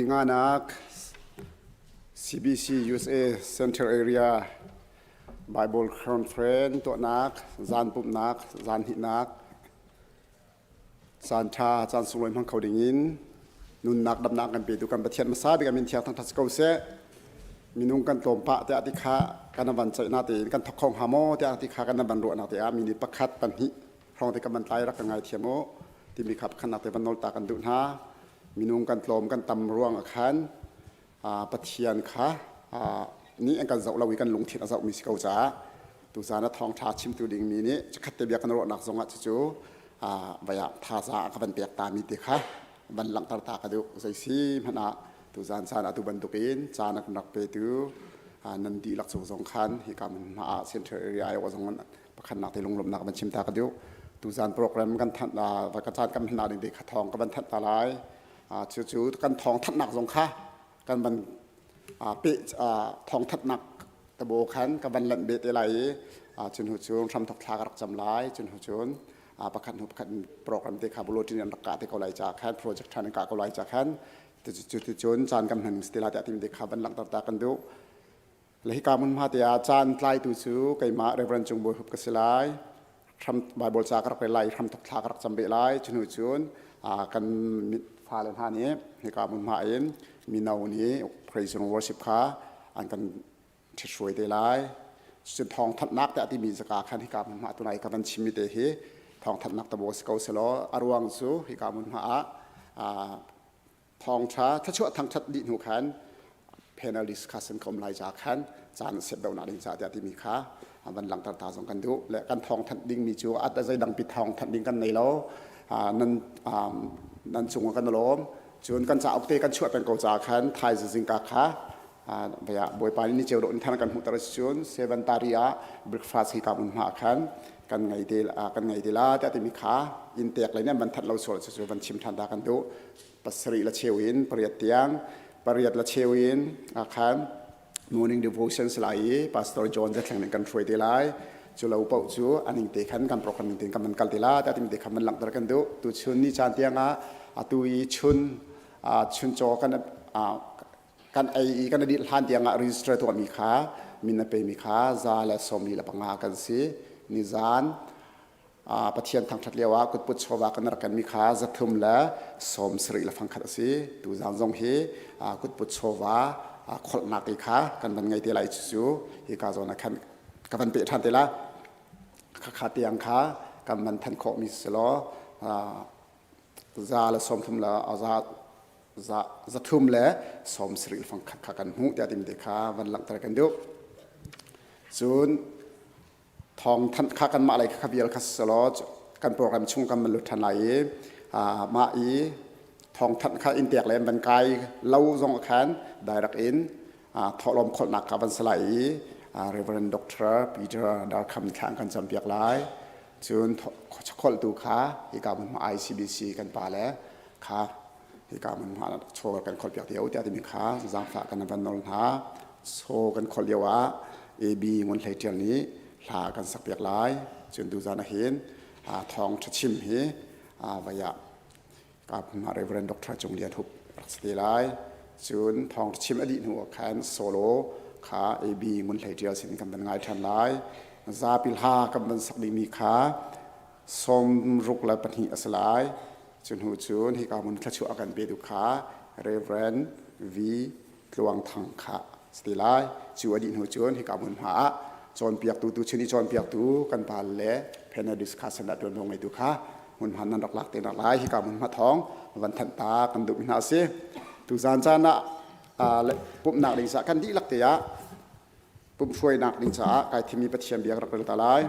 Voi nganak CBC USA Central Area Bible Conference tuahnak, zan pumhnak, zan hnihnak, caan ṭha, caan sunglawi hmang kho dingin nunnak damnak kan petu kan Pathian hmasa bik a min thiang thangṭhat si ko seh. Minung kan tlawm pah tiah ti kha kan van ceihnak tein kan thok kho hnga maw tiah ti kha kan van ruahnak te ah minute pakhat pahnih hrawng te kan van tlai rak ka ngaithiam u timi kha pakhatnak te van nawl ta kan duh hna. Minung kan tlawm kan tam ruang ah khan Pathian kha nih an kan zoh lo i kan lungthin a zohmi si ko caah tuzaan a thawngṭha chimtu dingmi nih chikkhat te bia kan ruahnak zongah cucu vai ah thazaang a ka van pek tami te kha van langhter ta ka duh. Zei si hmanh ah tuzaan caan atu bantukin caan a kan rak petu nan dihlak cung zong khan hika hmunhma ah Central Area aiawh zong pakhatnak te lunglawmhnak van chim ta ka duh. Tuzaan program kan thanh va ka caan kan hman ding te kha thawng ka van thanh ta lai. Cucu kan thawng thanhnak zong kha kan van pe thawng thanhnak tabo khan ka van lanh be te lai i cun hu cun hramthok thla ka rak cam lai. Cun hu cun pakhat hnu pakhat program te kha bulletin an rak kah te ko lai ca khan project than an kah ko lai ca khan cuticun caan kan hman ti lai tiah timi te kha van langhter ta kan duh. Le hika hmunhma te ah caan tlaitu cu keimah Reverend Cung Bawi Hup ka si lai. Hram Bible ca ka rak rel lai, hramthok thla ka rak cam beh lai. Cu hnu cun kan fale hna nih hika hmunhma in mino nih praise and worship kha an kan ṭhithruai te lai. Cun thawngthanhnak tiah timi zaka khan hika hmunhma tunai ka van chimmi te hi thawngthanhnak tabo si ko selaw a ruang cu hika hmunhma ah thawngṭha thluachuah thangṭhat dih hnu khan panel discussion ka um lai ca khan caan set donak ding ca tiah timi kha van langhter ta zong kan duh le kan thawngthanh dingmi cu at zeidang pi thawngthanh ding kan nei lo. Nan nan cung ah kan lawm. Cun kan cauk te kan chuah peng ko ca khan thaizing zingka kha baya Bawipa nih ni ceu dawh in than kan hmuhter cun seven tari ah breakfast hi ka mun hma khan kan ngei te kan ngei te la tiah timi kha in tek le nan van that lo sual cu van chim than ta kan duh. Pasarih la cheu in pariat tiang, pariat la cheu in khan morning devotions lai i Pastor John Zathleng nih kan hruai te lai. Cu lo paoh cu aning te khan kan program ning tein kan van kal te la tiah timi te khan van langhter kan duh. Tu chun ni caan tiang ah atu i chun chuncaw kan kan ei i kan dih hlan tiang ah register tuahmi kha min a pemi kha 145 kan si. Nizan Pathian thangṭhat lio ah kutput chawva kan rak kenmi kha 370 a si. Tuzaan zong hi kutput chawva kholhnak te kha kan van ngei te lai. Cucu hika zawn ah khan ka van peh ṭhan te la. Khakha tiang kha kan van thanh khawhmi si law 130 le 370 kha kan hmuh tiah timi te kha van langhter kan duh. Cun thawngthanh kha kanmah lei kha vial kha selaw kan program chung kan van lut ṭhan lai i mah i thawngthanh kha in tek le van kai lo zong khan direct in thawhlawm kholhnak kha van si lai i Reverend Dr. Peter Darkham thla an kan campiak lai. Cun kholhtu kha hika hmunhma ICBC kan pa le kha hika hmunhma chaw kan kholhpiak lio tiah timi kha zaangfah kan van nawl hna. Chaw kan kholh lio ah AB Ngun Hlei Ṭial nih hla kan sakpiak lai. Cun tuzaan ahhin thawng ṭha chim hi vai ah Reverend Dr. Cung Lian Hup rak si te lai. Cun thawng chim a dih hnu ah khan solo kha AB Ngun Hlei Ṭial sin kan van ngai ṭhan lai. Zapi hla kan van sak dingmi kha 62 a si lai. Cu hnu cun hika hmun thluachuah a kan petu kha Reverend V. Tluang Thang kha si ti lai. Cu a dih hnu cun hika hmunhma ah cawnpiaktu tuchun i cawnpiaktu kan pa le panel discussion ah ṭuanvo ngeitu kha hmunhma nan rak lak te nak lai. Hika hmunhma thawng van thanh ta kan duh mi hna a si. Tuzaan caan ah pumhnak ding caah kan dihlak te ah pumhruainak ding caah kai thimmi Pathian bia ka rak rel ta lai.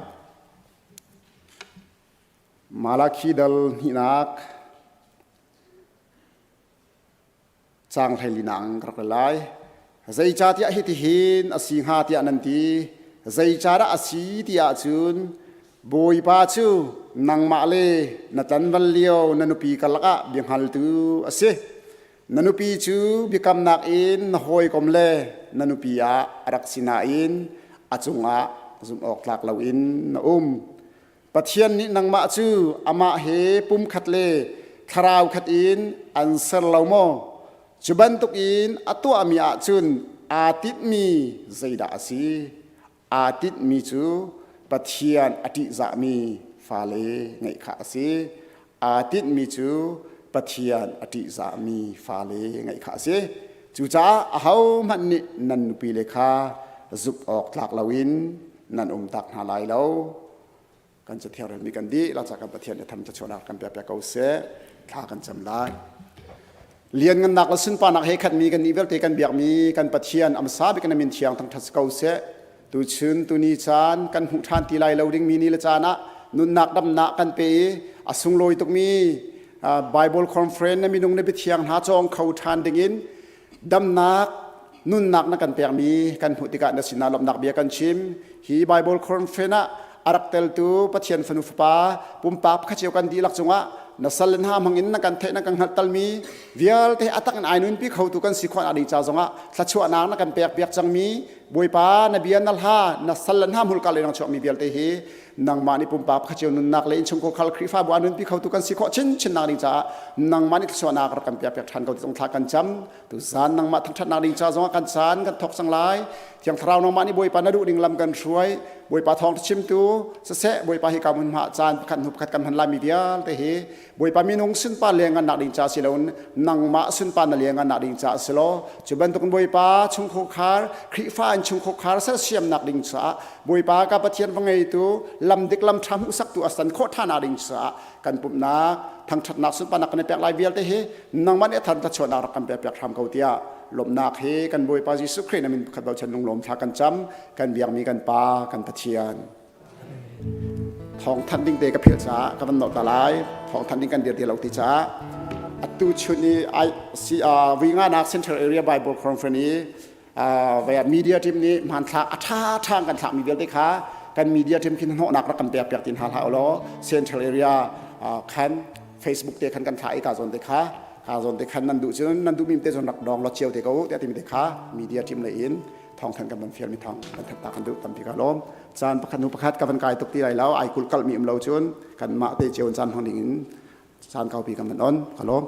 Malakhi dal hnihnak caang 14 in ka rak rel lai. Zeicahtiah hitihin a si hnga tiah nan ti. Zeicadah a si ti ahcun Bawipa cu nangmah le na tlanval lio na nupi karlak ah biahngaltu a si. Na nupi cu biakamnak in na hawikom le na nupi ah a rak si nain a cungah zumh awk tlak loin na um. Pathian nih nangmah cu amah he pumkhat le thlarau khat in an ser lo maw? Cu bantukin a tuahmi ahcun aa tinhmi zeidah a si? Aa tinhmi cu Pathian a ṭihzahmi fale ngeih kha a si. Aa tinhmi cu Pathian a ṭihzahmi fale ngeih kha a si. Cucaah ahohmanh nih nan nupile kha zumh awk tlak loin nan umtak hna lai lo. Kan cathiang relmi kan dih lakca kan Pathian nih tham thluachuahnak kan pek piak ko seh. Thla kan cam lai. Lianngannak le sunparnak he khatmi kan nih vialte kan biakmi kan Pathian amsa bik na min thiang thangṭhat ko seh. Tuchun tuni caan kan hmuh ṭhan ti lai lo dingmi ni le caan ah nunnak damnak kan pe i a sunglawi tukmi Bible conference na minung na biathiang hna cawng kho ṭhan dingin damnak nunnak na kan pekmi kan hmuh tikah na sinah lawmhnak bia kan chim. Hi Bible conference ah a rak teltu Pathian fanu fapa pumpak pakhat cio kan dihlak cungah na sal le hna hmangin na kan theih na kan hngalhtalmi vialte a tak in ai nunpi khotu kan si khawh ding ca zongah thluachuahnak na kan pek piak cangmi Bawipa na bia na hla na sal le hna hmurka le nang chuakmi vialte hi nangmah nih pumpak pakhat cio nunnak le innchungkhar khal Khrihfabu ah nunpi khotu kan si khawh chinchin nak ding caah nangmah nih thluachuahnak rak kan pek piak ṭhan ko ti zong thla kan cam. Tuzan nangmah thangṭhatnak ding ca zongah kan caan kan thawk cang lai. Thiang Thlarau nangmah nih Bawipa na duh ning lam kan hruai. Bawipa thawng chimtu siseh Bawipa hi ka hmunhma caan pakhat hnu pakhat kan hman laimi vialte hi Bawipa minung sunpar lianngannak ding ca si loin nangmah sunpar na lianngannak ding ca si law cu bantukin Bawipa chungkhar Khrihfa in chungkhar sersiamnak ding caah Bawipa ka Pathian va ngeitu lam dik lam ṭha hmuhsaktu a san khawh ṭhan ding caah kan pumhnak thangṭhatnak sunparnak kan i pek lai vialte hi nangmah nih a thar thluachuahnak rak kan pek piak hram ko tiah lawmhnak he kan Bawipa Jesuh Khrih na min pakhat bochan lunglawm thla kan cam kan biakmi kan Pa kan Pathian. Thawng thanh ding te ka philh caah ka van nolh ta lai. Thawng thanh ding kan dir ti lo ti caah atu chun i vui nganak Central Area Bible Conference i media team nih hmanthlak a ṭha ṭha kan thlakmi vialte kha kan media team khin hnawhnak rak kan pek piak tin hna hlah law Central Area khan Facebook te khan kan thlah i ka zawn te kha ka zawn te khan nan duh cun nan duhmi te cun rak dong lo cio te ko tiah timi te kha media team lei in thawng than kan van fial mi thawng kan that ta kan duh tampi ka lawm. Caan pakhat hnu pakhat ka van kai tuk ti lai lo, ai kulh kalh mi um lo cun kan mah te cio caan hmang ding in caan kaupi kan van on. Ka lawm.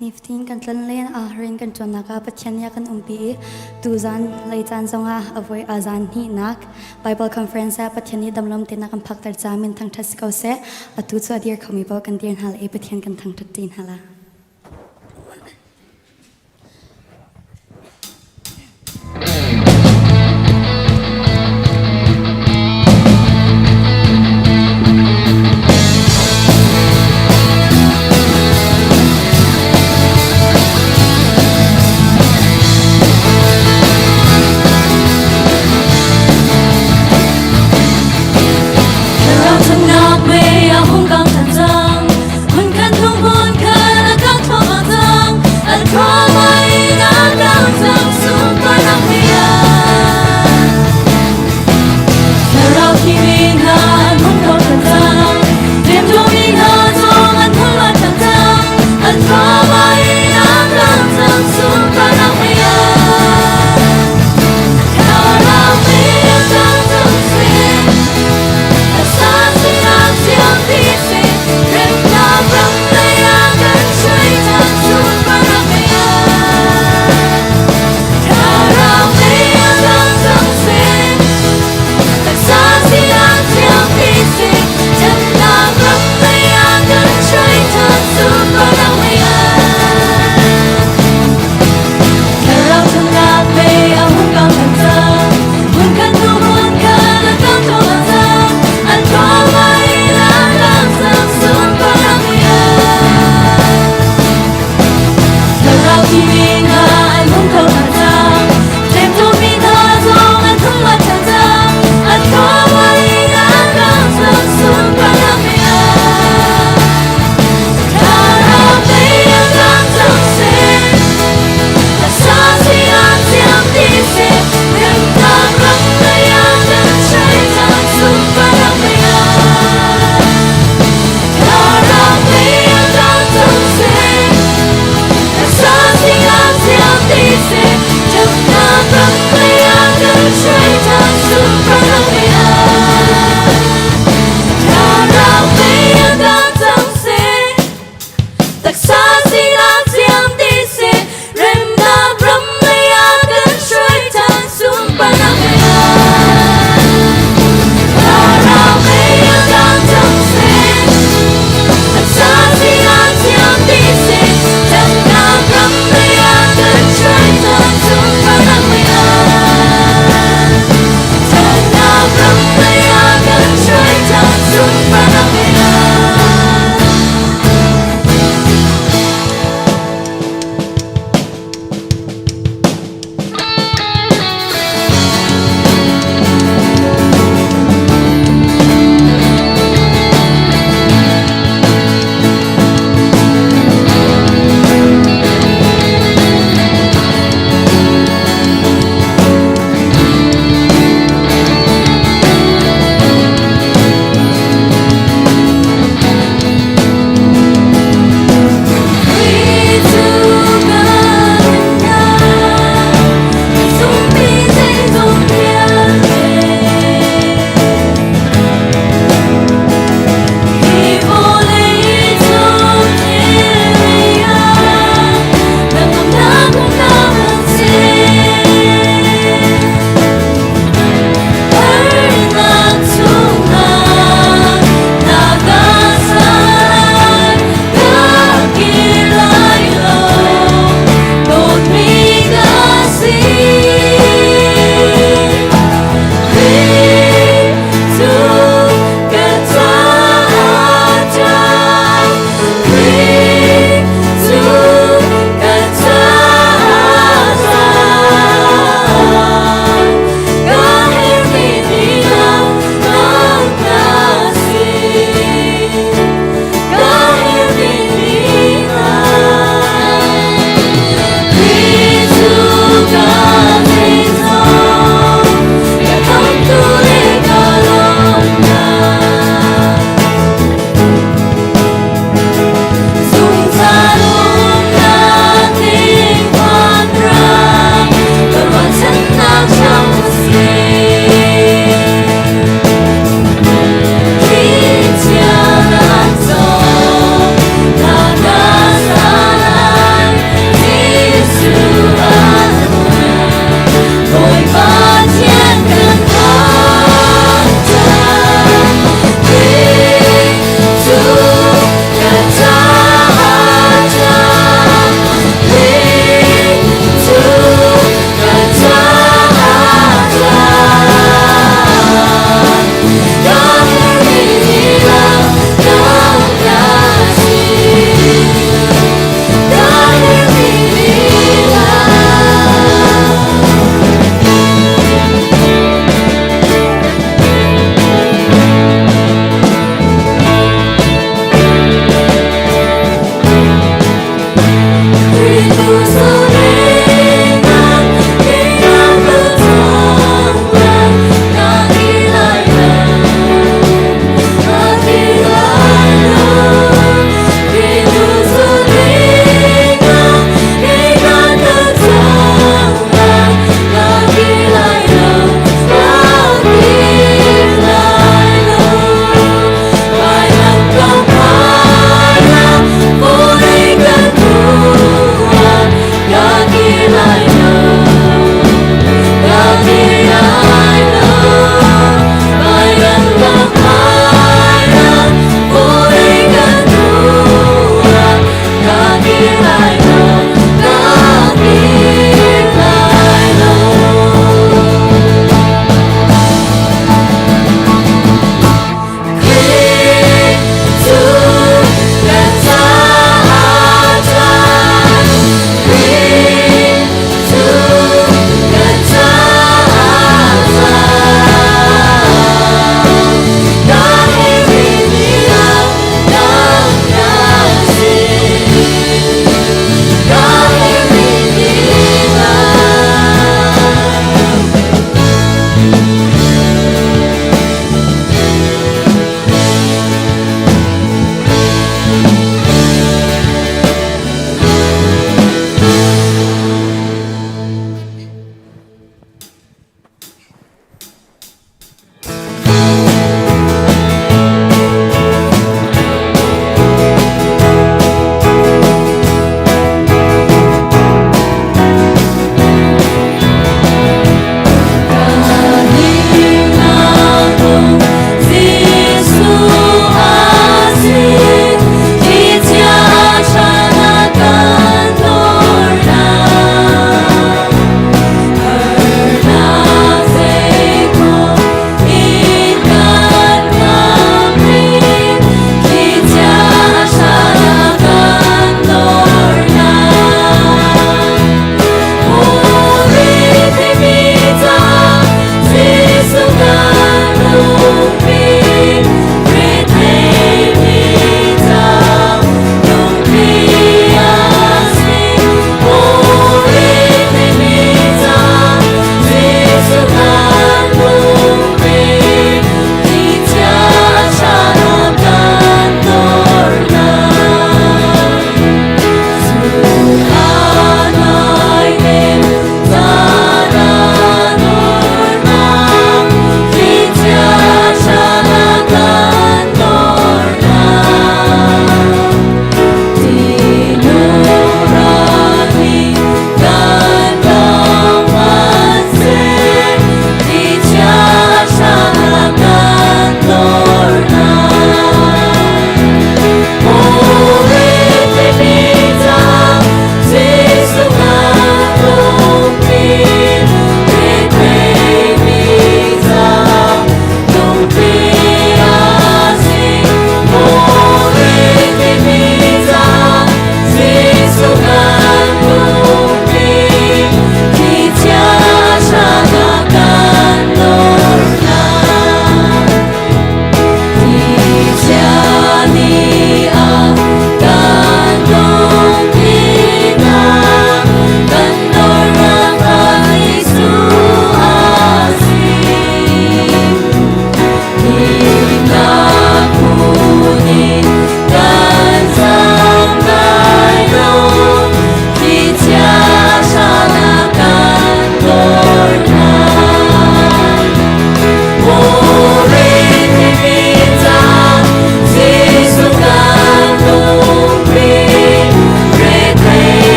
Nifatin kan tlonlen ah rian kan ṭuannak ah Pathian nih a kan umpi i tuzan lei caan zongah a voi a zan hnihnak Bible conference ah Pathian nih damlom tein a kan phakter caah min thangṭhat si ko seh. Atu cu a dir khomi paoh kan dir hna lai i Pathian kan thangṭhat ṭi hna lai.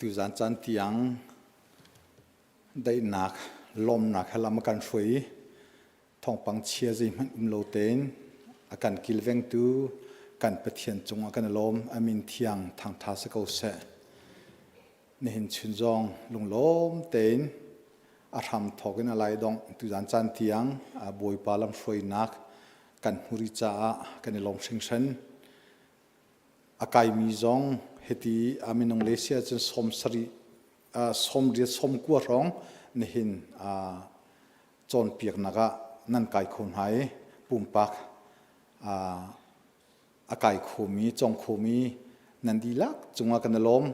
Tuzan caan tiang daihnak, lawmnak he lam a kan hruai i thawngpang chia zeihmanh um lo tein a kan kilvengtu kan Pathian cungah kan i lawm. A min thiang thangṭha si ko seh. Nihin chun zong lunglawm tein a hram thawk in a lai dongh tuzan caan tiang Bawipa lamhruainak kan hmu rih caah kan i lawm hringhran. A kaimi zong hiti a minung le si ahcun sawm sarih sawmriat sawmkua hrawng nihin cawnpiaknak ah nan kai kho hna i pumpak a kai khomi cawng khomi nan dihlak cungah kan i lawm.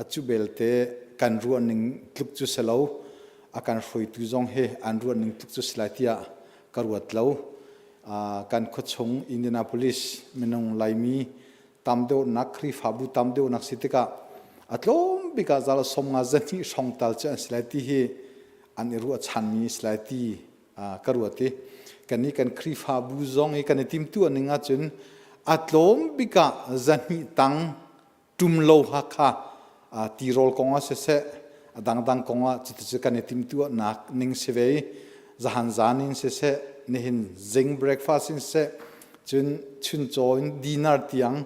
A cu belte kan ruah ning tluk cu si lo. A kan hruaitu zong hi an ruah ning tluk cu si lai tiah ka ruat lo. Kan khuachung Indianapolis minung Laimi tam deuhnak Khrihfabu tam deuhnak si tikah a tlawm bik ah zal som nga zahnih hrawng tal cu an si lai ti hi an i ruahchanmi si lai ti ka ruat i kannih kan Khrihfabu zong i kan i timtuah ning ahcun a tlawm bik ah zahnih tang ṭum lo Hakha tirawl kong ah siseh a dangdang kong ah cuticu kan i timtuahnak ning si ve i zahan zan in siseh nihin zing breakfast in siseh cun chuncaw in dinner tiang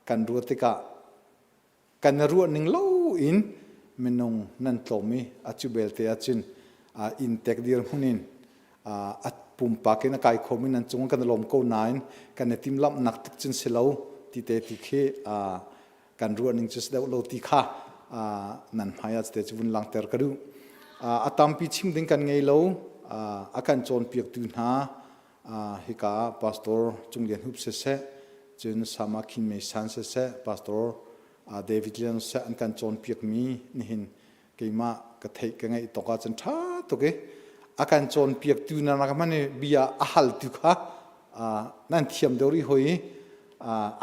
kan ruah tikah kan i ruah ning lo in minung nan tlawm i a cu belte ahcun inntek dirhmun in a pumpak in a kai khomi nan cung kan i lawm ko nain kan i timhlamhnak tuk cun si lo ti te ti khi kan ruah ning cu si deuh lo ti kha nan hmai ah cite cu vun langhter ka duh. A tampi chim ding kan ngei lo. A kan cawnpiaktu hna hika ah Pastor Cung Lian Hup siseh, cun Sama Khin Mei San siseh, Pastor David Lian siseh an kan cawnpiakmi nihin keimah ka theih ka ngeih tawk ahcun ṭha tuk i a kan cawnpiaktu na rak hman i bia a haltu kha nan thiam deuh rih hoi i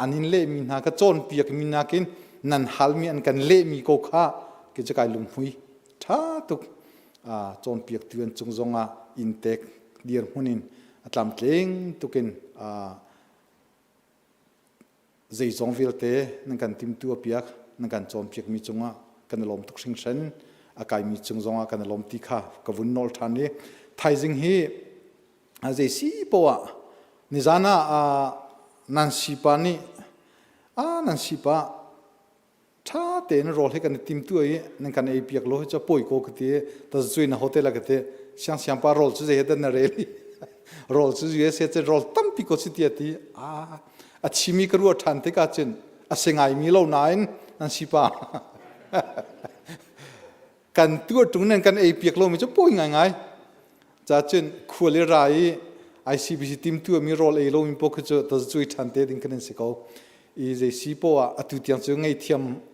an in lehmi hna ka cawnpiakmi nakin nan halmi an kan lehmi ko kha ke cu kai lunghmui ṭha tuk cawnpiaktu an cung zongah inntek dirhmun in a tlamtling tukin zeizong vialte nan kan timtuah piak nan kan cawnpiakmi cungah kan i lawm tuk hringhran a kaimi cung zongah kan i lawm ti kha ka vun nawl ṭhan i thaizing hi zei si poah nizan ah nan sipa nih a nan sipa ṭha tein rawl hi kan i timtuah i nan kan ei piak lo hi cu pawi ko ka ti ta cui na hotel ah ka ti siang siang pa rawl cu zei he na rel i rawl cu USA cu rawl tampi ko si ti a ti a a chimi ka ruah ṭhan tikah cun a si ngaimi lo nain nan si pa kan tuah ṭung nan kan ei piak lomi cu pawi ngaingai ca cun khual i ra i ICBC timtuah mi rawl ei lomi paoh khi cu ta cui ṭhan te ding kan in si ko i zei si poah atu tiang cu ngei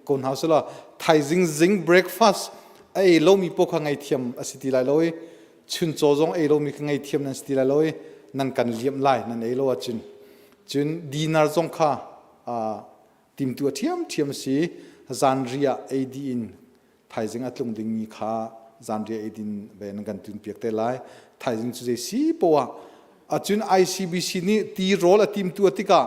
ko hna sila thaizing zing breakfast a ei lomi paoh kha ngei a si ti lai lo i chuncaw zong ei lomi kha ngei thiam nan si ti lai lo i nan kan liam lai nan ei lo ahcun cun dinner zong kha timtu a ṭhiamṭhiam si zanriah ei dih in thaizing a tlung dingmi kha zanriah eidin ve nan kan tunpiak te lai thaizing cu zei si poah acun ICBC nih tirawl a timtu tikah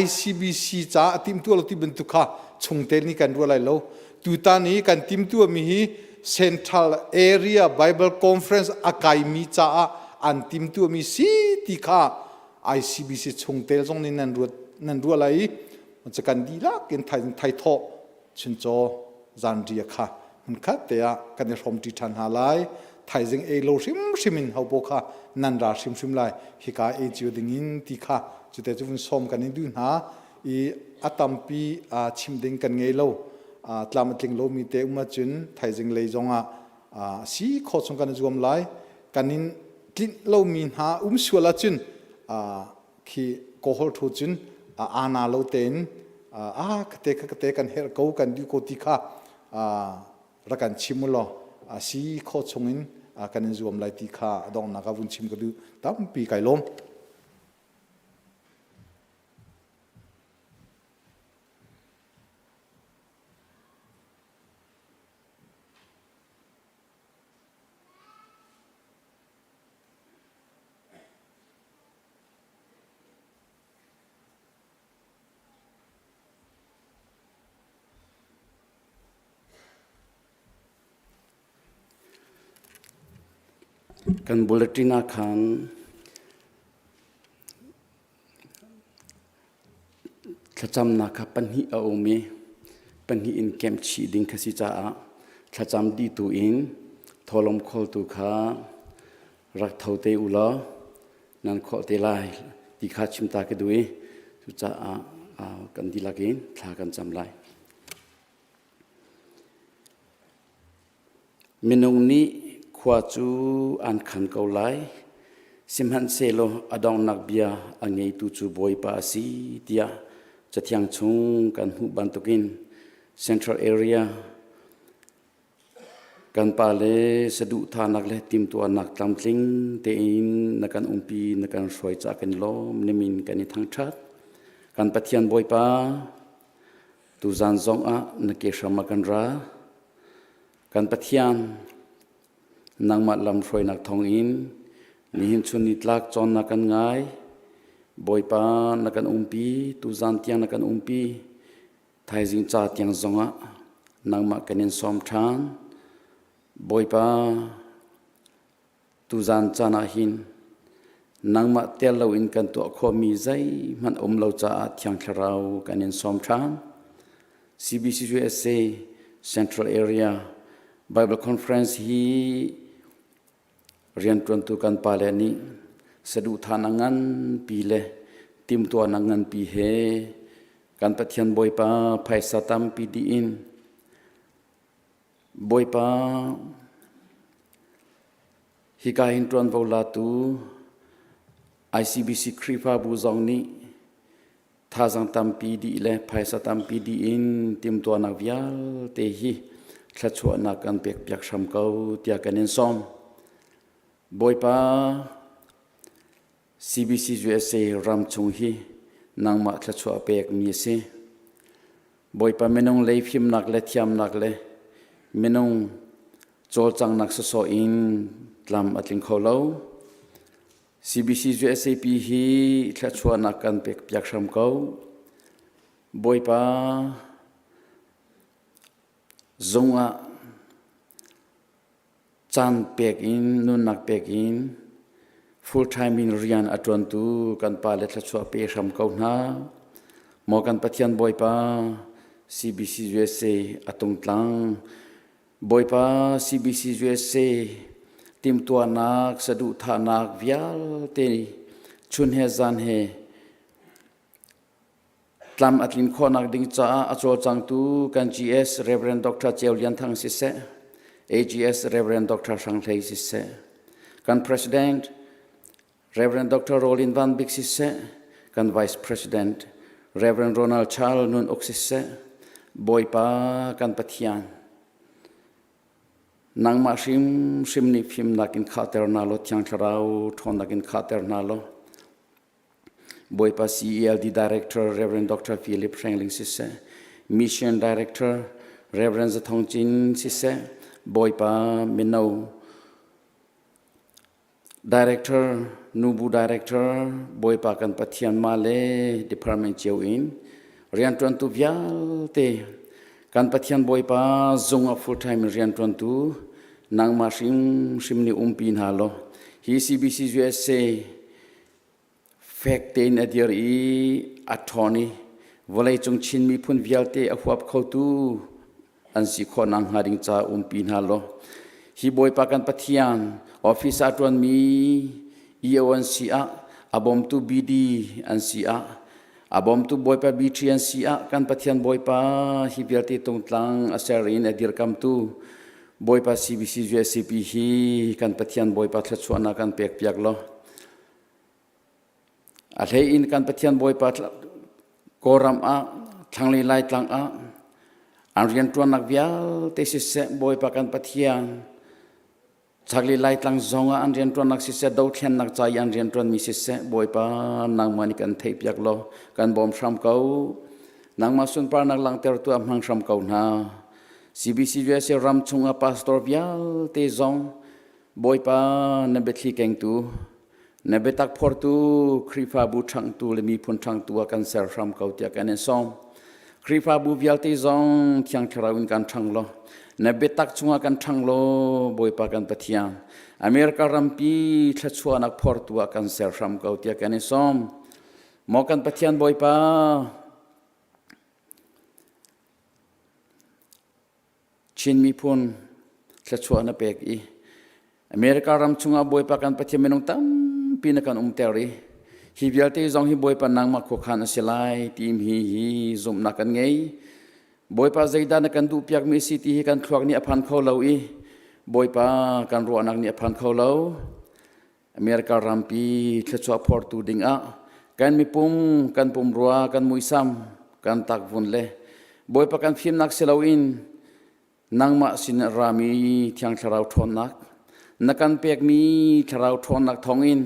ICBC ca a timtu lo ti bantuk kha chungtel nih kan ruah lai lo tutan i kan timtu mi hi Central Area Bible Conference a kaimi caah an timtu mi si ti kha ICBC chungtel zong nih nan ruat nan ruah lai i kan dihlak in thaizing thaithawh chuncaw zanriah kha hmunkhat te ah kan i hrawmṭi ṭhan hna lai. Thaizing ei lo hrimhrim in hopo kha nan ra hrimhrim lai. Hika ei cio dingin ti kha cute cu vun sawm kan in duh hna i a tampi chim ding kan ngei lo. Tlam a tling lomi te um ahcun thaizing lei zongah si khawh chung kan i zuam lai. Kan in tlinh lomi hna um sual ahcun khi kawhol thu cun ana lo tein a kate kate kan herh ko kan duh ko ti kha rak kan chim u law si kho chungin kan in zuam lai ti kha a donghnak ah vun chim ka duh tampi kai lawm. Kan bulletin ah khan Thlacamnak kha pahnih a um i pahnih in kemh chih ding kha si caah thlacam dihtu in thawhlawm khawltu kha rak tho te u law nan khawlh te lai ti kha chim ta ka duh i cucaah kan dihlak in thla kan cam lai. Minung nih khua cu an khan ko lai, sihmanhsehlaw a donghnak bia a ngeitu cu Bawipa a si tiah Cathiang chung kan hmuh bantukin Central Area kan pale saduhthahnak le timhtuahnak tlamtling tein na kan umpi na kan hruai caah kan i lawm na min kan i thangṭhat. Kan Pathian Bawipa, tuzan zongah na ke hram ah kan ra. Kan Pathian, nangmah lamhruainak thawngin nihin chun nitlak cawnnak kan ngai. Bawipa na kan umpi, tuzan tiang na kan umpi, thaizing ca tiang zongah nangmah kan in sawm ṭhan. Bawipa, tuzan caan ah hin nangmah tel loin kan tuah khawhmi zeihmanh um lo caah Thiang Thlarau kan in sawm ṭhan. CBCUSA Central Area Bible Conference hi rianṭuantu kan pale nih saduhthahnak nganpi le timhtuahnak nganpi he kan Pathian Bawipa phaisa tampi dih in Bawipa hika hin ṭuanvo latu ICBC Khrihfabu zong nih Thazaang tampi dih le phaisa tampi dih in timhtuahnak vialte hi thluachuahnak kan pekpiak hram ko tiah kan in sawm. Bawipa, CBC USA ram chung hi nangmah thluachuah pekmi a si. Bawipa minung lei fimnak le thiamnak le minung cawlcanghnak sawsawh in tlam a tling kho lo. CBC USAP hi thluachuahnak kan pek piak hram ko. Bawipa zung ah caan pek in nunnak pek in full time in rian a ṭuantu kan pa le thluachuah pe hram ko hna. Maw kan Pathian Bawipa CBC USA a tungtlang Bawipa CBC USA timhtuahnak saduhthahnak vialte chun he zan he tlam a tlin khawhnak ding caah a cawlcangtu kan GS Reverend Dr. Ceu Lian Thang siseh, AGS Reverend Dr. Hrang Hlei siseh, kan President Reverend Dr. Rolin Van Bik siseh, kan Vice President Reverend Ronald Charles Nun Uk siseh, Bawipa kan Pathian, nangmah hrimhrim nih fimnak in khahter hna law Thiang Thlarau ṭhawnnak in khahter hna law Bawipa CELD Director Reverend Dr. Philip Hrengling siseh, Mission Director Reverend Zathong Cin siseh, Bawipa mino Director, nubu director, Bawipa kan Pathian mah le department cio in rianṭuantu vialte kan Pathian Bawipa zung ah full time in rianṭuantu nangmah hrimhrim nih umpi hna law hi CBC USA Fek tein a dir i a ṭhawn i vawleicung Chin miphun vialte a huap khotu an si khawh nakhnga ding ca umpi hna law hi Bawipa kan Pathian office ah ṭuanmi EO an si ah a bawmtu BD an si ah a bawmtu Bawipa BT an si ah kan Pathian Bawipa hi vialte tungtlang a ser in a dirkamtu Bawipa CBC USCP hi kan Pathian Bawipa thluachuahnak kan pekpiak law A hlei in kan Pathian Bawipa Kawlram ah thlanglei Laitlang ah an rianṭuannak vialte siseh Bawipa kan Pathian chaklei Laitlang zong ah an rianṭuannak siseh dothlennak ca i an rianṭuanmi siseh Bawipa nangmah nih kan theihpiak law kan bawm hram ko. Nangmah sunparnak langhtertu ah hmang hram ko hna. CBC USA ram chungah pastor vialte zong Bawipa na biathli kengtu na biatak phortu Khrihfabu ṭhangtu le miphun ṭhangtu ah kan ser hram ko tiah kan in sawm. Khrihfabu vialte zong Thiang Thlarau in kan ṭhang law na biatak chungah kan ṭhang law Bawipa kan Pathian America rampi thluachuahnak phortu ah kan ser hram ko tiah kan i sawm. Maw kan Pathian Bawipa Chin miphun thluachuah na pek i America ram chungah Bawipa kan Pathian minung tampi na kan umter i hi vialte zong hi Bawipa nangmah khuakhan a si lai tim hi hi zumhnak kan ngei. Bawipa zeidah na kan duhpiakmi si ti hi kan thluak nih a phan kho lo i Bawipa kan ruahnak nih a phan kho lo. America rampi thluachuah phortu dingah kan mipum, kan pumrua, kan muisam, kan takvun le Bawipa kan fimnak si loin nangmah sin rami Thiang Thlarau ṭhawnnak na kan pekmi Thlarau ṭhawnnak thawngin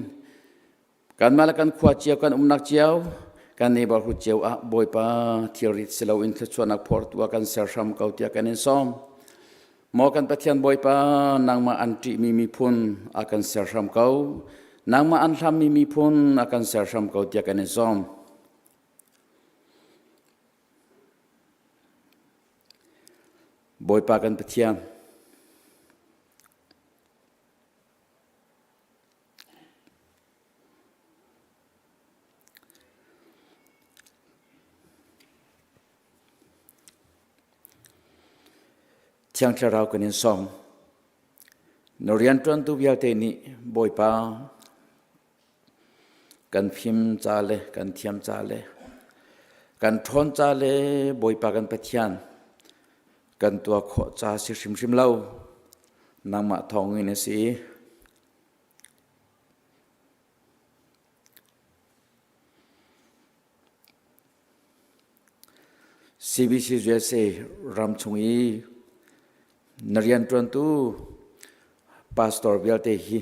kanmah le kan khua cio kan umnak cio kan neighborhood cio ah Bawipa thilrit si loin thluachuahnak phortu ah kan ser hram ko tiah kan in sawm. Maw kan Pathian Bawipa, nangmah an ṭihmi miphun a kan ser hram ko. Nangmah an hlammi miphun a kan ser hram ko tiah kan i sawm. Bawipa kan Pathian, Thiang Thlarau kan in sawm. Na rianṭuantu vialte nih Bawipa kan fim ca le kan thiam ca le kan ṭhawn ca le Bawipa kan Pathian kan tuah khawh ca si hrimhrim lo. Nangmah thawngin a si. CBCUSA ram chung i na rianṭuantu pastor vialte hi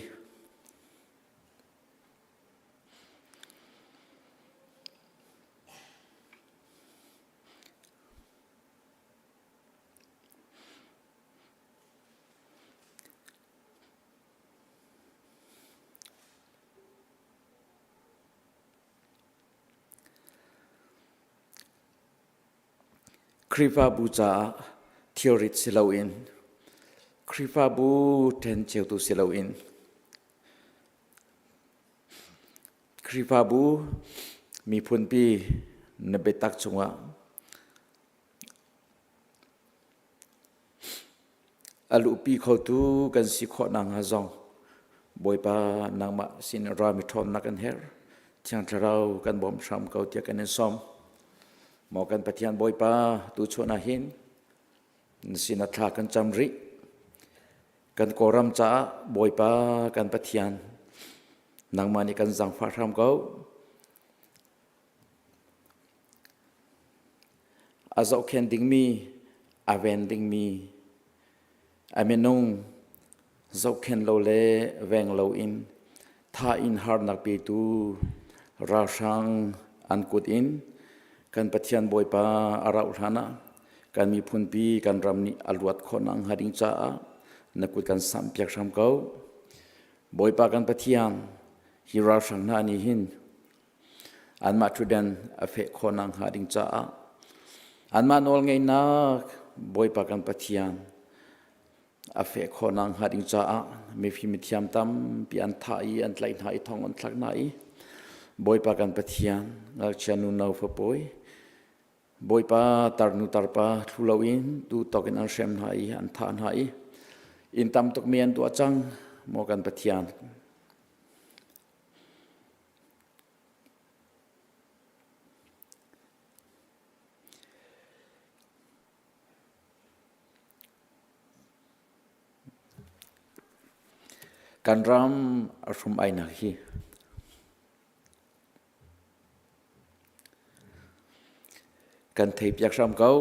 Khrihfabu caah thilrit si loin Khrihfabu ṭhencheutu si loin Khrihfabu miphunpi na biatak chungah A luhpi khotu kan si khawh nakhnga zong Bawipa nangmah sin rami ṭhawnnak kan herh. Thiang Thlarau kan bawm hram ko tiah kan in sawm. Maw kan Pathian Bawipa tuchun ah hin na sinah thla kan cam rih. Kan Kawlram caah Bawipa kan Pathian nangmah nih kan zaangfah hram ko. A zohkhenh dingmi, a ven dingmi, a minung zohkhenh lo le veng loin tha in harnak petu ralhrang an kut in kan Pathian Bawipa a rauh hlan ah kan miphunpi kan ram nih a luat khawh nakhnga ding caah na kut kan samhpiak hram ko. Bawipa kan Pathian, hi ralhrang hna nih hin Anmah ṭhutdan a feh khawh nakhnga ding caah anmah nawlngeihnak Bawipa kan Pathian a feh khawh nakhnga ding caah mifim mithiam tampi an thah i an tlaih hna i thong an thlak hna i Bawipa kan Pathian ngakchia nu no fapawi Bawipa tarnu tarpa thlu loin duhtawk in an hrem hna i an thah hna i inn tam tukmi an tuah cang maw kan Pathian. Kan ram a hrum-ainak hi kan theipiak hram ko.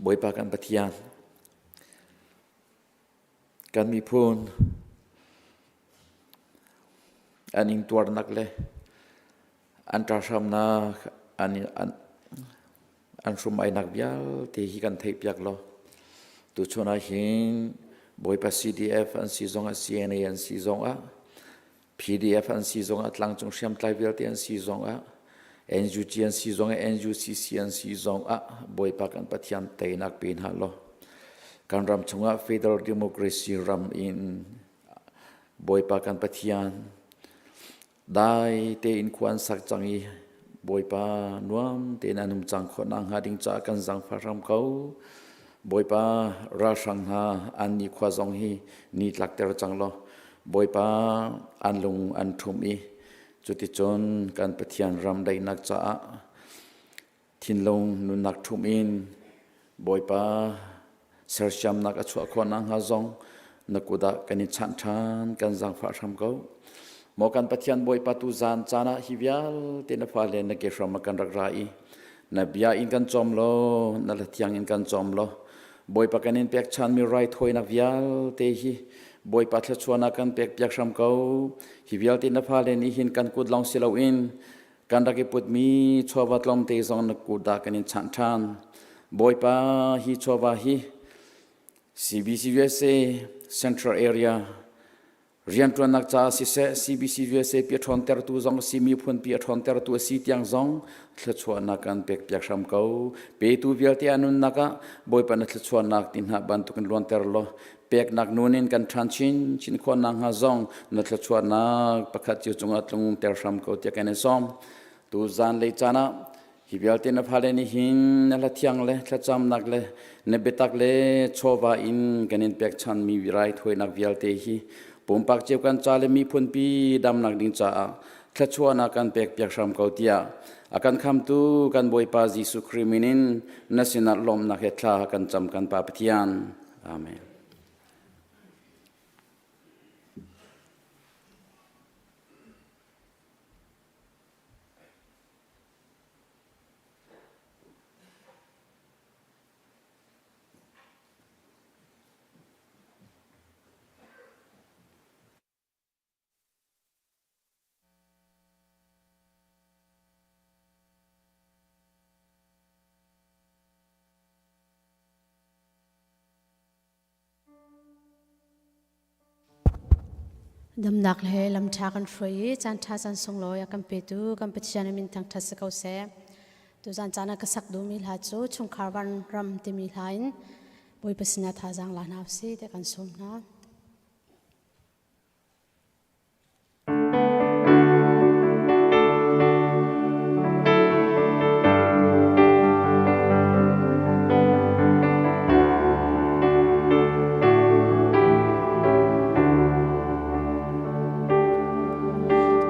Bawipa kan Pathian, kan miphun an ingtuarnak le an ṭahramnak an, an, an hrum-ainak vialte hi kan theihpiak law tuchun ah hin Bawipa CDF an si zongah CNA an si zongah PDF an si zongah tlangcung hriamtlai vialte an si zongah NUG an si zong NUCC an si zong ah Bawipa kan Pathian teinak pe hna law kan ram chungah federal democracy ram in Bawipa kan Pathian dai tein khua an sak cang i Bawipa nuam tein an um cang khawh nakhnga ding caah kan zaangfah hram ko. Bawipa ralhrang hna an nikhua zong hi ni tlakter cang law Bawipa an lung an ṭhum i cuticun kan Pathian ram daihnak caah thinlung nunnak ṭhum in Bawipa sersiamnak a chuah khawh nakhnga zong na kut ah kan i chanh ṭhan kan zaangfah hram ko. Maw kan Pathian Bawipa tu zan caan ah hi vialte na fale na ke hram ah kan rak ra i na bia in kan cawm law na hlathiang in kan cawm law Bawipa kan in pek ṭhanmi raithawinak vialte hi Bawipa thluachuahnak kan pek piak hram ko. Hi vialte na fale nih hin kan kut lawng si loin kan rak i putmi chawva tlawmte zong na kut ah kan in chanh ṭhan. Bawipa hi chawva hi CBC USA Central Area rianṭuannak caah siseh CBC USA pi a ṭhawntertu zong a si miphun pi a ṭhawntertu a si tiang zong thluachuahnak kan pek piak hram ko. Petu vialte a nunnak ah Bawipa na thluachuahnak ti hna bantukin luanter law peknak nun in kan ṭhan chin chin khawh nakhnga zong na thluachuahnak pakhat cio cungah tlungter hram ko tiah kan i sawm. Tu zanlei caan ah hi vialte na fale nih hin na hla thiang le thlacamnak le na biatak le chawva in kan in pekchanmi raithawinak vialte hi pumpak cio kan ca le miphunpi damnak ding caah thluachuahnak kan pek piak hram ko tiah a kan khamtu kan Bawipa Jesuh Khrih min in na sinah lawmhnak he thla kan cam kan Pa Pathian. Amen. Damnak le lamṭha kan hruai i caanṭha caan sunglawi a kan petu kan Pathian a min thangṭhat si ko seh. Tuzan caan ah ka sak duhmi hla cu chungkhar van ram timi hla in Bawipa sinah thazaang la hna usih tiah kan sawm hna.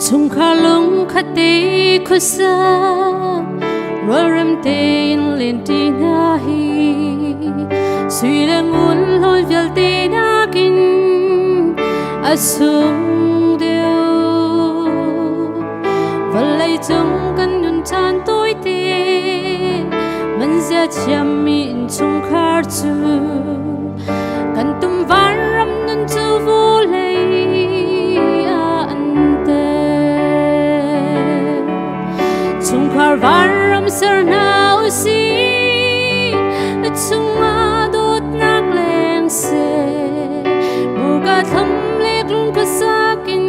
Chungkhar lungkhat te khuasa rualrem tein len ṭi hna hi sui le ngun hlawn vialte nakin a sung deuh. Vawlei cung kan nun caan tawite man zia thiammi innchungkhar cu kan tum vanram nun cu vawlei ah an tel. Chungkhar vanram ser hna usih, a chungah dawtnak leng seh. Murka thlam le lung ka sakin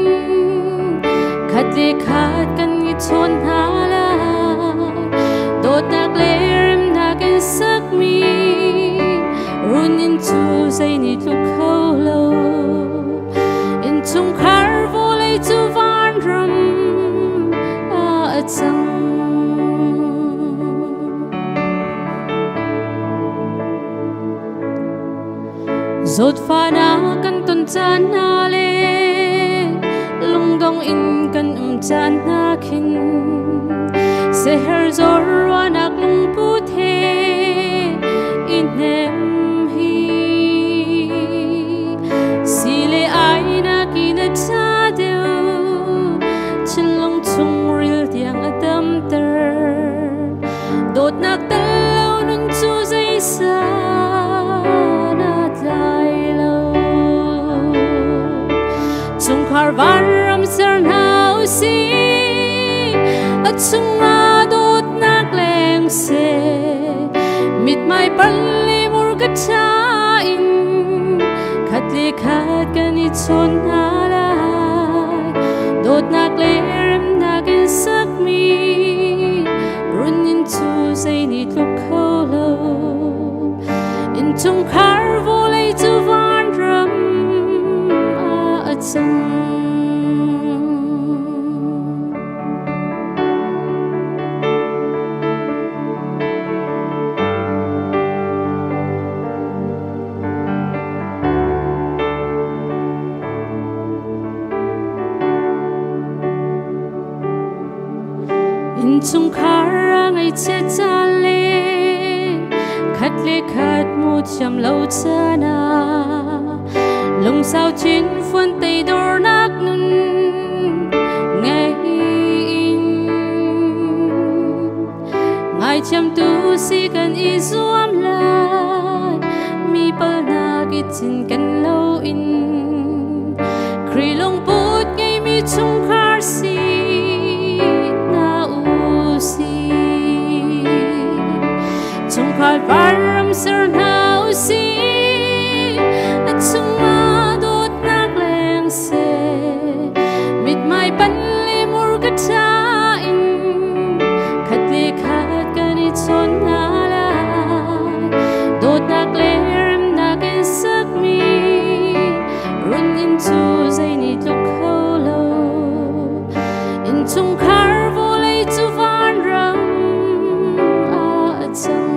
khat le khat kan i chawn hna lai. Dawtnak le remnak in sakmi run inn cu zei nih tluk kho lo. Innchungkhar vawlei cu vanram ah a cang. Zawtfahnak kan ton caan hna le lungdong in kan um caan hna khin seher zor ruahnak lungput he i hnem hi si le ai nakin a ṭha deuh thinlung chungril tiang a damter dawtnak tel lo nun cu zeisan a tlai lo chungkhar vanram ser hna usih a chungah dawtnak leng seh mithmai pal le murka ṭha in khat le khat kan i chawn hna lai dawtnak le remnak in sakmi. cu zei nih tluk kho lo. Innchungkhar vawlei cu vanram ah a cang. Innchungkhar a ngaihchiat caan le khat le khat mu thiam lo caan ah lungsau chin fuan teidornak nun ngei in Ngaithiamtu si kan i zuam lai mi palnak i cinken loin Khrih lungput ngeimi chungkhar si hna u sih. Chungkhar vanram ser hna u sih. A chungah dawtnak leng seh. Mithmai panh le murka ṭha in khat le khat kan i chawn hna lai. Dawtnak le remnak in sakmi run inn cu zei nih tluk kho lo. Innchungkhar vawlei cu vanram ah a cang.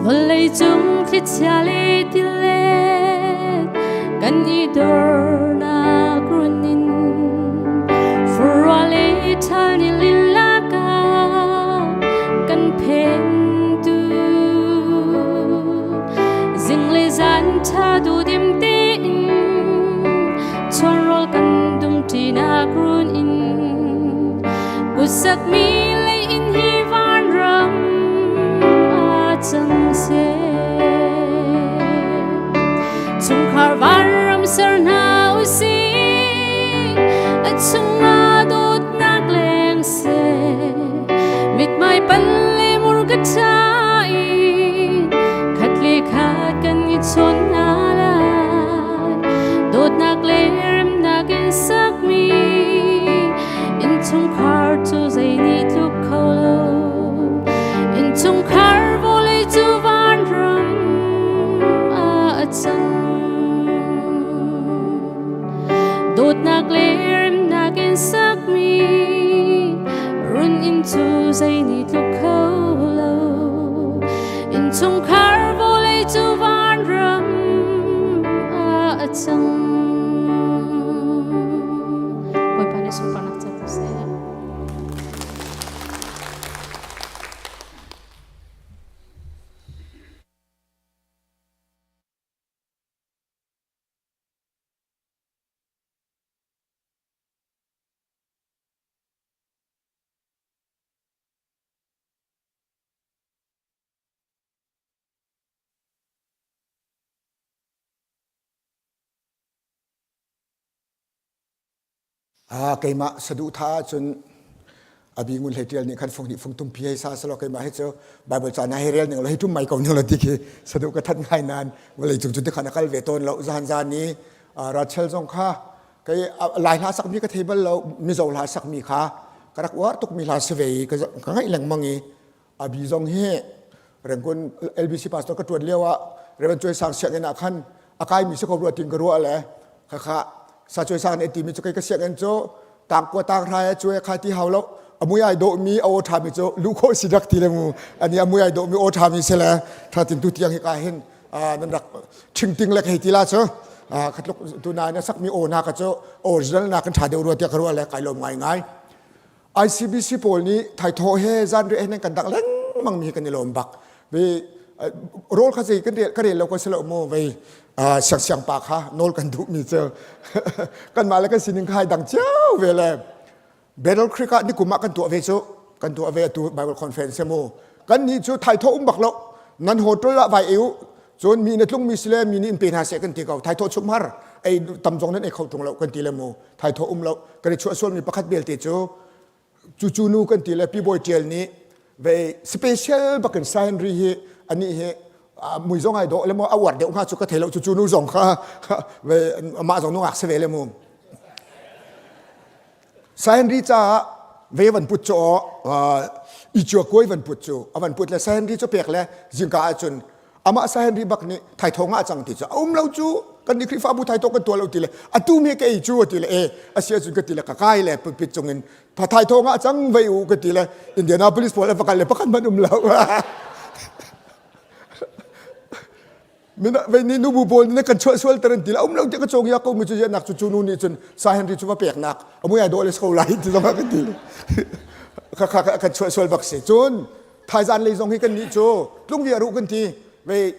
Vawleicung thlichia le tilet kan i dornak run in furua le ṭhal ni lilak ah kan phentu zing le zan ṭha duhdim tein chawlrawl kan dumṭinak run in Kutsak mi lei in hi vanram ah cang seh. Chungkhar vanram ser hna u sih, a chungah dawtnak leng seh. Mithmai pan le murka ṭha in khat le khat kan i chawn hna lai. Dawtnak le remnak in sakmi Innchungkhar cu zei nih tluk kho lo. Innchungkhar vawlei cu vanram ah a cang. Dawtnak le remnak in sakmi run inn cu zei nih tluk kho lo. Innchungkhar vawlei cu vanram ah a cang. Bawipa nih sunparnak co ko seh. Keimah saduhthah ahcun abi ngun hlei tial nih khan fung hnih fung tum pi hei sa selaw keimah hi cu Bible ca na hei rel ning lo hei tum mai ko ning lo ti khi saduh ka that ngai nain vawlei cung cu tikhan a kal ve tawn lo zan zan i Rachel zong kha kei lai hla sakmi ka thei bal lo Mizo hla sakmi kha ka rak uar tukmi hla si ve i ka ngaih lengmang i abi zong hi Rangoon LBC pastor ka tuan lio ah Reverend Choi Sang sianginn ah khan a kaimi si ko rua tin ka ruah le khakha sa Choi Sang nih timi cu kei ka sianginn cu tang kua tang hrai cue kha ti hau lo amui ai dawh mi a aw tha mi cu lu kho si rak ti le mu ani amui ai dawh mi aw tha mi se le tha tin tu tiang hi ka hin nan rak thing ting le hei ti la cu khatluk tu na na sak mi aw na ka cu original na kan tha deuh rua tia ka ruah le kai lom ngai ngai ICBC pawl nih thaithawh he zanriah he nan kan dangh lengmang mi hi kan i lawm bak. Ve rawl kha zei kan rel ka rel lo ko si lo mu vei siang siang pa kha nawl kan duh mi cu kanmah le kan sining kha hai dang cio ve le Battle Creek ah nikum ah kan tuah ve cu kan tuah ve atu Bible conference mu kan nih cu thaithawh um bak lo nan hotel ah vai eu cun mi na tlung mi si le mi nih in pe hna seh kan ti ko thaithawh chum har ei tam zong nan ei kho tung lo kan ti le mu thaithawh um lo kan i chuah sualmi pakhat belte cu cucu nu kan ti le pi bawi tial nih ve special bakin Sa Henry hi anih hi mui zong ai dawh le mu a uar deuh hnga cu ka thei lo cucu nu zong kha ve amah zong nungak si ve le mu. Henry caah ve van put cu i cua kuai van put cu a van put le Sir Henry cu pek le zingka ahcun amah Sir Henry bak nih thaithawng ah cang ti cu a um lo cu kan nih Khrihfabu thaithawng kan tuah lo ti le atu me ka ei cu ti le e a si ahcun ka ti le ka kai le pulpit cungin thaithawng ah cang vei u ka ti le Indianapolis pawl an va kal le pakhat hmanh um lo Vei nih nubu pawl nih kan chuah sual ter an ti la um lo ti ka cawng ya ko mi cu nak cu cu nu nih cun Sa Henry cu va pek nak amui ai dawh le so lai ti zong ka ti kha kha kan chuah sual bak si cun thaizan lei zong hi kan nih cu tlung via ru kan ti vei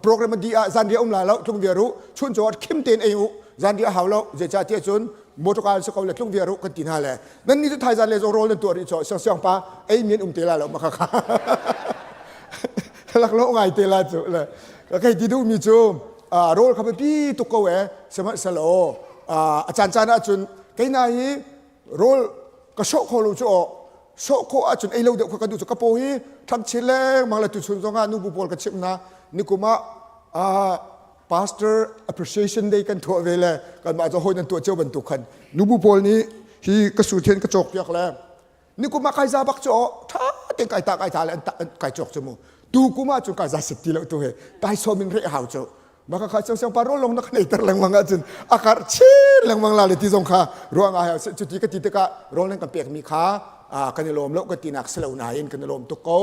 program di ah zan ria um la lo tlung via ru chun chaw khim ten ei u zan ria hau lo zeicah tiah cun motor se ko le tlung via ru kan ti hna le nan ni cu thaizan le zong rawl nan tuah rih chaw siang siang pa ei mian um te la lo ma kha kha lak lo ngai te la cu le kai ti duhmi cu rawl kha biapi tuk ko e sihmanhsehlaw a caan caan ahcun keina hi rawl ka sawh kho lo cu aw sawh khawh ahcun ei lo deuh kha ka duh cu ka paw hi ṭhang chin lengmang le tuchun zongah nubu pawl ka chimh hna nikum ah pastor appreciation day kan tuah ve le kanmah cu hawi nan tuah cio bantuk khan nubu pawl nih hi ka su thian ka cawk piak le nikum ah kai za bak cu aw ṭha tein kai ta kai ta le an kai cawk cu mu tu kum ah cun kai za sit ti lo tu he tai som in reh hau cu maka kha siang siang pa ro long na kan eiter lengmang ahcun a karh chin lengmang la le ti zong kha ruang ah cu ti ka ti tikah rawl nan kan pek mi kha kan i lawm lo ka ti nak si lo nain kan i lawm tuk ko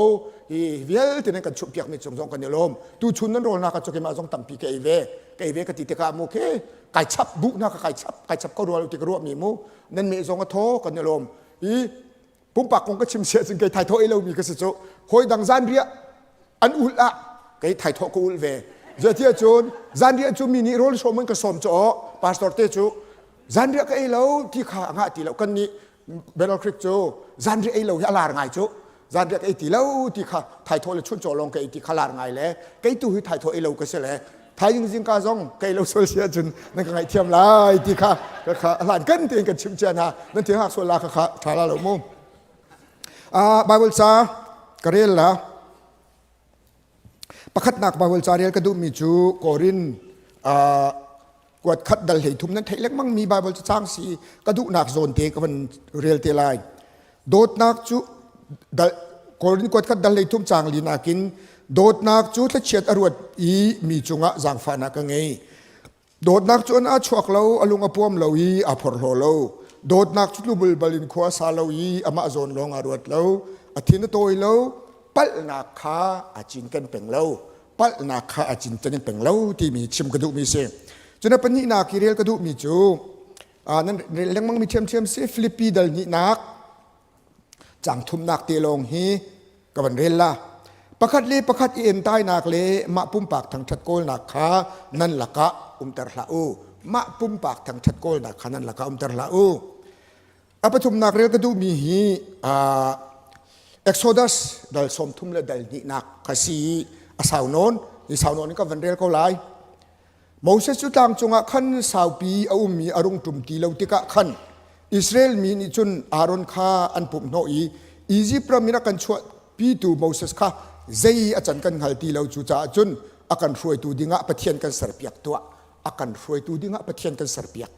hi vialte nan kan chumh piak mi cung zong kan i lawm tu chun nan rawl na ka cu keimah zong tampi ka ei ve ka ei ve ka ti tikah mu khi kai chap bu na ka kai chap kai chap ko rual ti ka ruah mi mu nan me zong a thaw kan i lawm i pumpak kong ka chim sia cun kei thaithawh ei lomi ka si cu hawi dang zanriah an ulh ah kei thaithawh ka ulh ve zeitiah cun zanriah cu mi nih rawl sawm in ka sawm cu aw pastor te cu zanriah ka ei lo ti kha a ngah ti lo kan nih Battle Creek cu zanriah ei lo hi a lar ngai cu zanriah ka ei ti lo ti kha thaithawh le chuncaw lawng ka ei ti kha lar ngai le kei tu hi thaithawh ei lo ka si le thaizing zingka zong kei lo sual si ahcun nan ka ngaihthiam lai ti kha ka kha hlan kan tein kan chimh cia hna nan thil hngak sual la kha kha ṭha la lo mu Bible ca ka rel la pakhatnak Bible ca rel ka duhmi cu Korin kuat khat dal hlei thum nan theih lengmang mi Bible cu cang si ka duhnak zawn te ka van rel te lai dawtnak cu dal Korin kuat khat dal hlei thum cang li nakin dawtnak cu thlachiat a ruat i mi cungah zaangfahnak ka ngei dawtnak cu an a chuak lo a lung a puam lo i aa phorhlaw lo dawtnak cu tlubulbal in khua sa lo i amah zawn lawng aa ruat lo a thin a tawi lo palhnak kha a cinken peng lo palhnak kha a cinken peng lo timi chim ka duhmi si cun a pahnihnak i rel ka duhmi cu nan rel lengmang mi ṭhiamṭhiam si Filipi dal hnihnak cang thumnak te lawng hi ka van rel la pakhat le pakhat i entainak le mah pumpak thangṭhat kawlnak kha nan lakah umter hlah u mah pumpak thangṭhat kawlnak kha nan lakah umter hlah u A pathumnak rel ka duhmi hi Exodus dal 30 le dal hnihnak kha si i a sau nawn i sau nawn in ka van rel ko lai. Moses cu tlang cungah khan saupi a ummi a rung ṭum ti lo tikah khan Israel mi nih cun Aaron kha an pumh hnawh i Izipt ram in a kan chuahpitu Moses kha zei a can kan hngal ti lo cucaah cun a kan hruaitu dingah Pathian kan serpiak tuah a kan hruaitu dingah Pathian kan serpiak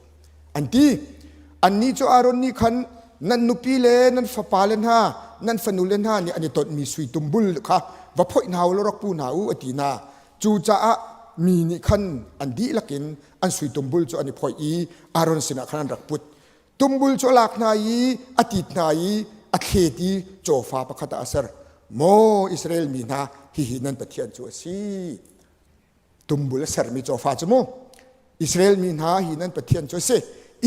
an ti annih cu Aaron nih khan nan nupi le nan fapa le hna nan fanu le hna nih an i tonhmi sui tumbul kha va phoih hna u law rak pu hna u a ti hna cucaah mi nih khan an dihlak in an sui tumbul cu an i phoih i Aaron sinah khan an rak put tumbul cu a lak hna i a tit hna i a thlet i cawfa pakhat ah a ser maw Israel mi hna hihi nan Pathian cu a si tumbul a sermi cawfa cu mu Israel mi hna hi nan Pathian cu a si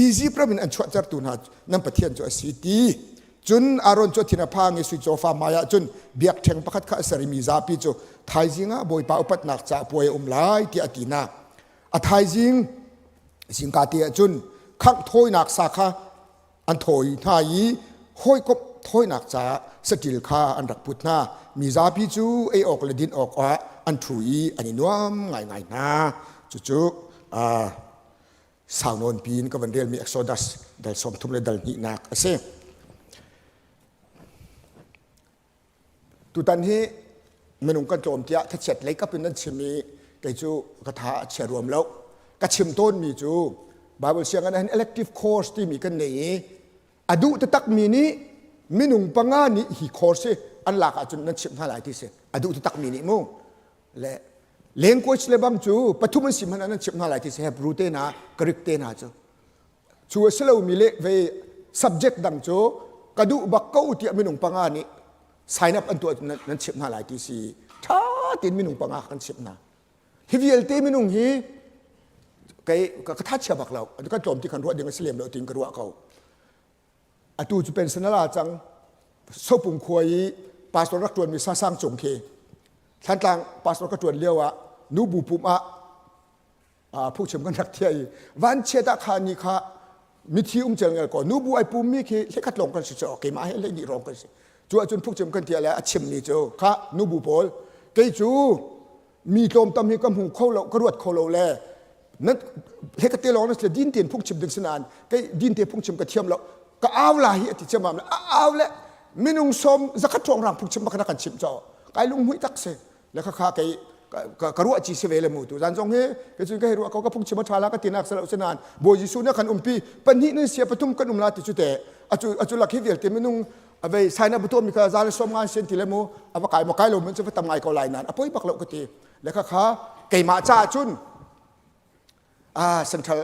Izipt ram in an chuahtertu hna nan Pathian cu a si ti cun Aaron cu a thin a phang i sui cawfa hmai ah cun biakṭheng pakhat kha a ser i mi zapi cu thaizing ah Bawipa upatnak caah puai a um lai tiah a ti hna a thaizing zingka te ah cun khangh thawinak sa kha an thawi hna i hawikomh thawinak caah saṭil kha an rak put hna. Mi zapi cu ei awk le din awkah an ṭhu i an i nuam ngaingai hna. Cucu sau nawn piin ka van relmi Exodus dal 30 le dal hnihnak a si. Tutan hi minung kan tlawm tiah thlachiat lei kap in nan chim i kei cu ka tha a chia ruam lo. Ka chim tawnmi cu Bible sianginn ah hin elective course timi kan nei i A duh taktakmi nih minung panga nih hi course hi an lak ahcun nan chimh hna lai ti si. A duh taktakmi nih mu. Le language le bang cu pathum an si hmanh ah nan chimh hna lai ti si Hebrew te hna Greek te hna cu. Cu a si lomi le ve subject dang cu ka duh bak ko tiah minung panga nih sign up an tuah nan, nan chimh hna lai ti si. Tha tein minung panga kan chimh hna. Hi vialte minung hi kei ka tha chia bak lo. Kan tlawm ti kan ruah ding a si lem lo tiin ka ruah ko. Atu cu pension a la cang. Sopung khua i pastor rak ṭuanmi Sasang Cung khi Thlantlang pastor ka ṭuan lio ah nubu pum ah phungchim kan rak thiah i vanchiat ah kha ni kha mithi um cel ngel ko nubu ai pummi khi hlekhat lawng kan si cu keimah he hlei nih rong kan si cu ahcun phungchim kan thiah le a chimmi cu kha nubu pawl kei cu mi tlawmtam hi ka hmu kho lo ka ruat kho lo le nan hlekhat te lawng na si din tein phungchim ding si nain kei din te phungchim ka thiam lo ka au la hi ati chiamam le a au le minung som zakhat rong rang phungchim bak na kan chim cho kai lung hmui tak si le kha kha kei ka ruah ci si ve le mu tu zan zong hi ke cun ka hei ruah ko ka phungchim a ṭha la ka tinak salo sinan Bawi Jesuh na kan umpi pahnih nan sia pathum kan um la ti cu te acu acu lak hi vialte minung avei saina buto mi kha zal som ngan sen ti le mu ava kai ma kai lo mun chu va tam ngai ko lai nan apoi bak lo ka ti le kha kha keimah ca cun ah central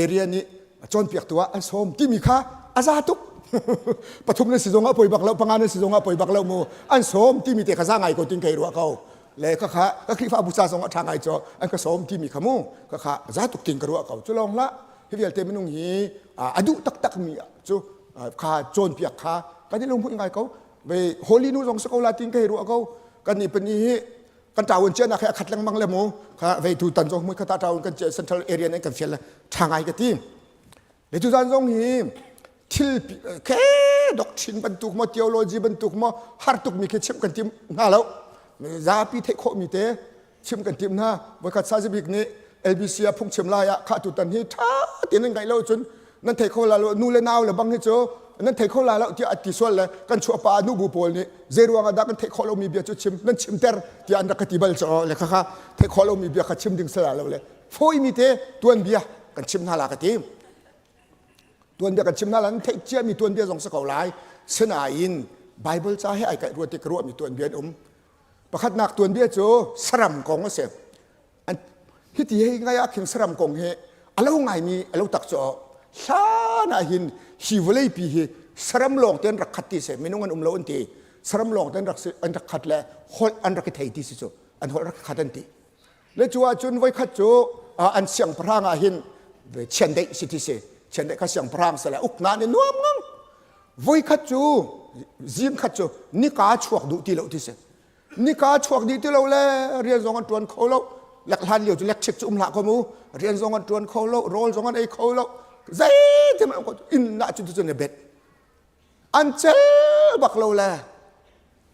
area nih cawnpiaktu ah an sawm timi kha a za tuk pathum nan si zong ah poi bak lo panga nan si zong ah poi bak lo mu an sawm timi te kha za ngai ko tin kai ruah ko le kha kha ka Khrihfabu ca zong ah ṭha ngai cho an ka sawm timi kha mu kha kha za tuk tin ka ruah ko cu lawng hlah hi vialte minung hi a duh taktak mi cu kha cawnpiak kha kan i lunghmuih ngai ko ve holy nu zong si ko la tin ka hei ruah ko kan ni pani hi kan tawun cia nak he a khat lengmang le mu kha vei tu tan zong mui khata tawun kan cia central area nan kan fial le tha ngai ka ti le tu zan zong hi thil ke doctrine bantuk mo theology bantuk mo har tuk mi khi chim kan tim hna lo zapi theih khawh mi te chim kan tim hna voikhat sa bik nih LBC ah phungchim lai ah kha tu tan hi tha tin nan ngaih lo cun nan thei kho la lo nu le nau le bang hi cu nan thei kho la lo tiah a ti sual le kan chuah pa nu bu pawl nih zei ruang ah dah kan theih khawh lomi bia cu chim nan chimter tiah an rak ka ti bal cu le kha kha theih khawh lomi bia kha chim ding sala lo le fawimi te tuanbia kan chim hna la ka ti tuanbia kan chim hna la nan theih ciami tuanbia zong si ko lai sinain Bible ca he ai kaih ruat ti ka ruahmi tuanbia an um pakhatnak tuanbia cu saram kong a si hiti hei ngai ah khin saram kong hi a lo ngaimi a lo tak cu hlan ah hin hi vawlei pi hi saram lawng te an rak khat ti si minung an um lo an ti saram lawng te an rak an rak khat le holh an rak i thei ti si cu an holh rak khat an ti le cu ahcun voikhat cu an siangpahrang ah hin chiandeih si ti si chiandeih kha siangpahrang se le ukna nih nuam ngang voikhat cu zing khat cu nika chuak duh ti lo ti si nika chuak dih ti lo le rian zong an ṭuan kho lo lek hlan lio cu lekchik cu um hlah ko mu rian zong an ṭuan kho lo rawl zong an ei kho lo zeitin inn ah cun cun bet an cel bak lo le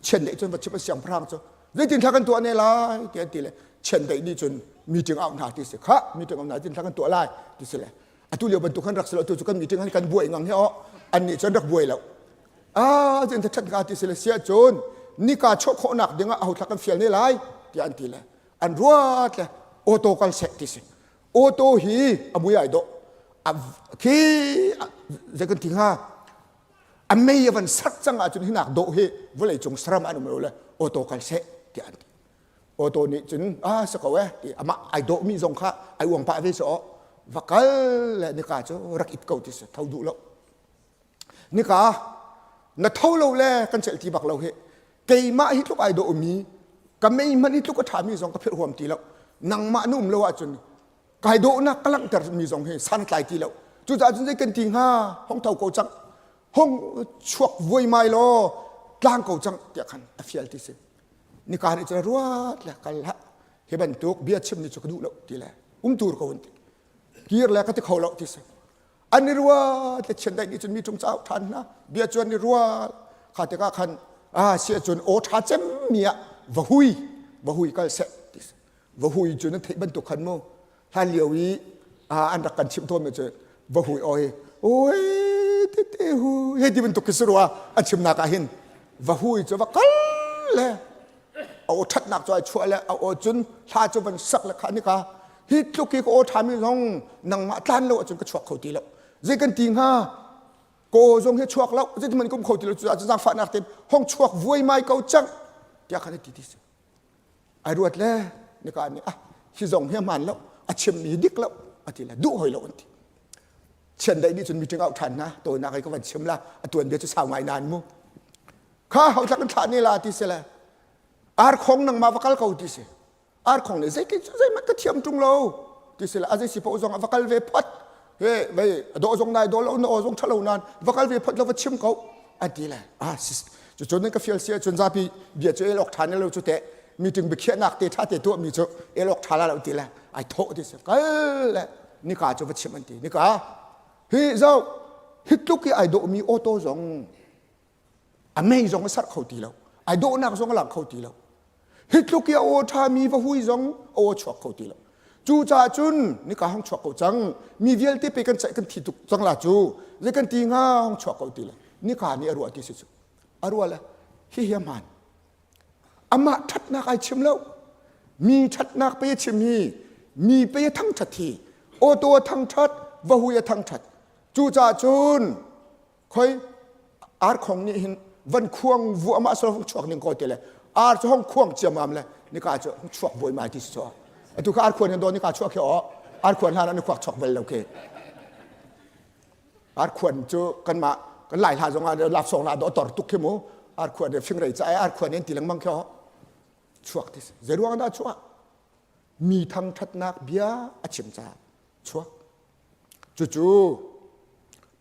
chiandeih cun va chim siangpahrang cu zeitin thla kan tuah ne lai ti an ti le chiandeih nih cun meeting au hna ti si kha meeting au hna tin thla kan tuah lai ti si le atu lio bantuk kan rak si lo tu cu kan meeting kan buai ngang he o an nih cun rak buai lo ah zin that nga ti si le sia cun nika chawh khawhnak ding ah aho thla kan fial ne lai tiah an ti le an ruat le auto kal seh ti si auto hi a mui ai dawh khi zei kan ti hnga a mei a van sak cang ahcun hinak dawh hi vawlei cung saram an um lo le auto kal seh tiah an ti auto nih cun ah si ko eh ti amah ai dawh mi zong kha ai uang pah ve so va kal le nika cu rak it ko ti si tho duh lo Nika na tho lo le kan celh ti bak lo hi keimah hi tluk ai dawhmi ka mei hmanh hi tluk a ṭhami zong ka philh huam ti lo nangmah na um lo ahcun kai dawhnak ka langhter mi zong hi san tlai ti lo cucaah cun zei kan ti hnga hong tho ko cang hong chuak vuaimai law tlang ko cang tiah khan a fial ti si nika nih cun ruat le kal hlah hi bantuk bia chim ni cu ka duh lo ti le um tur ko an ti kir le ka ti kho lo ti si an i ruat le chiandeih nih cun mi ṭung cauk ṭhan hna bia cu an i ruat kha tikah khan ah si ahcun aw ṭha cemmi ah va hui va hui kal seh ti si va hui cu nan theih bantuk khan mu hlan lio i an rak kan chimh tawnmi cu va hui oi oi tete hu hei ti bantuk khi si rua an chimnak ah hin va hui cu va kal le a aw ṭhatnak cu ai chuah le a aw cun hla cu van sak le kha nika hi tluk hi ka aw ṭhami zong nangmah tlan lo ahcun ka chuak kho ti lo zei kan ti hnga? Ko zong hi chuak lo zeitin man kum kho ti lo cu zaangfahnak tein hong chuak vuai mai ko cang tiah khan ti ti si. Ai ruat le nika nih ah hi zong hi hmaan lo a chimmi dik lo a ti le duh hoi lo an ti. Chiandeih nih cun meeting auh ṭhan hna tawinak i ka van chim la a tuan bia cu sau ngai nain mu. Kha ho thlak in thlah ne la ti si le arkhong nangmah va kal ko ti si. Arkhong nih zei cu zeihmanh ka thiam ṭung lo ti si le a zei si paoh zong ah va kal ve phot he vei dawh zong nai daw lo na aw zong ṭha lo nain va kal ve phot lo va chim ko an ti le ah cucun nan ka fial si ahcun zapi bia cu el awk ṭha ne lo cu teh meeting biakhiahnak te ṭha te tuahmi cu el awk ṭha la lo ti le ai thawh ti si kal le nika cu va chim an ti nika hi zoh hi tluk i ai dawhmi auto zong a mei zong a sarh kho ti lo ai dawhnak zong a lang kho ti lo hi tluk i a aw ṭhami va hui zong a aw chuak kho ti lo cucaah cun nika hong chuak ko cang mi vialte pe kan ceih kan thi tuk cang la cu zei kan ti hnga hong chuak ko ti le nika nih a ruah ti si cu a ruah le hi hi a hmaan amah ṭhatnak ai chim lo mi ṭhatnak pe chim hi mi pe thangṭhat hi auto a thangṭhat vahui a thangṭhat cucaah cun khoi arkhong nih hin van khuang vu amah sal hong chuak ning ko te le ar cu hong khuang ciamam le nika cu hong chuak voi mai ti si cho atu kha arkhuan hin do nika chuak khi o arkhuan hlan an khuak chuak bal lo ke arkhuan cu kanmah kan lai hla zong ah lap song la do tor tuk khi mu arkhuan le fingrei ca ai arkhuan in ti lengmang khi o chuak ti zei ruang dah chuah mi thangthatnak bia a chim caah chuak Cucu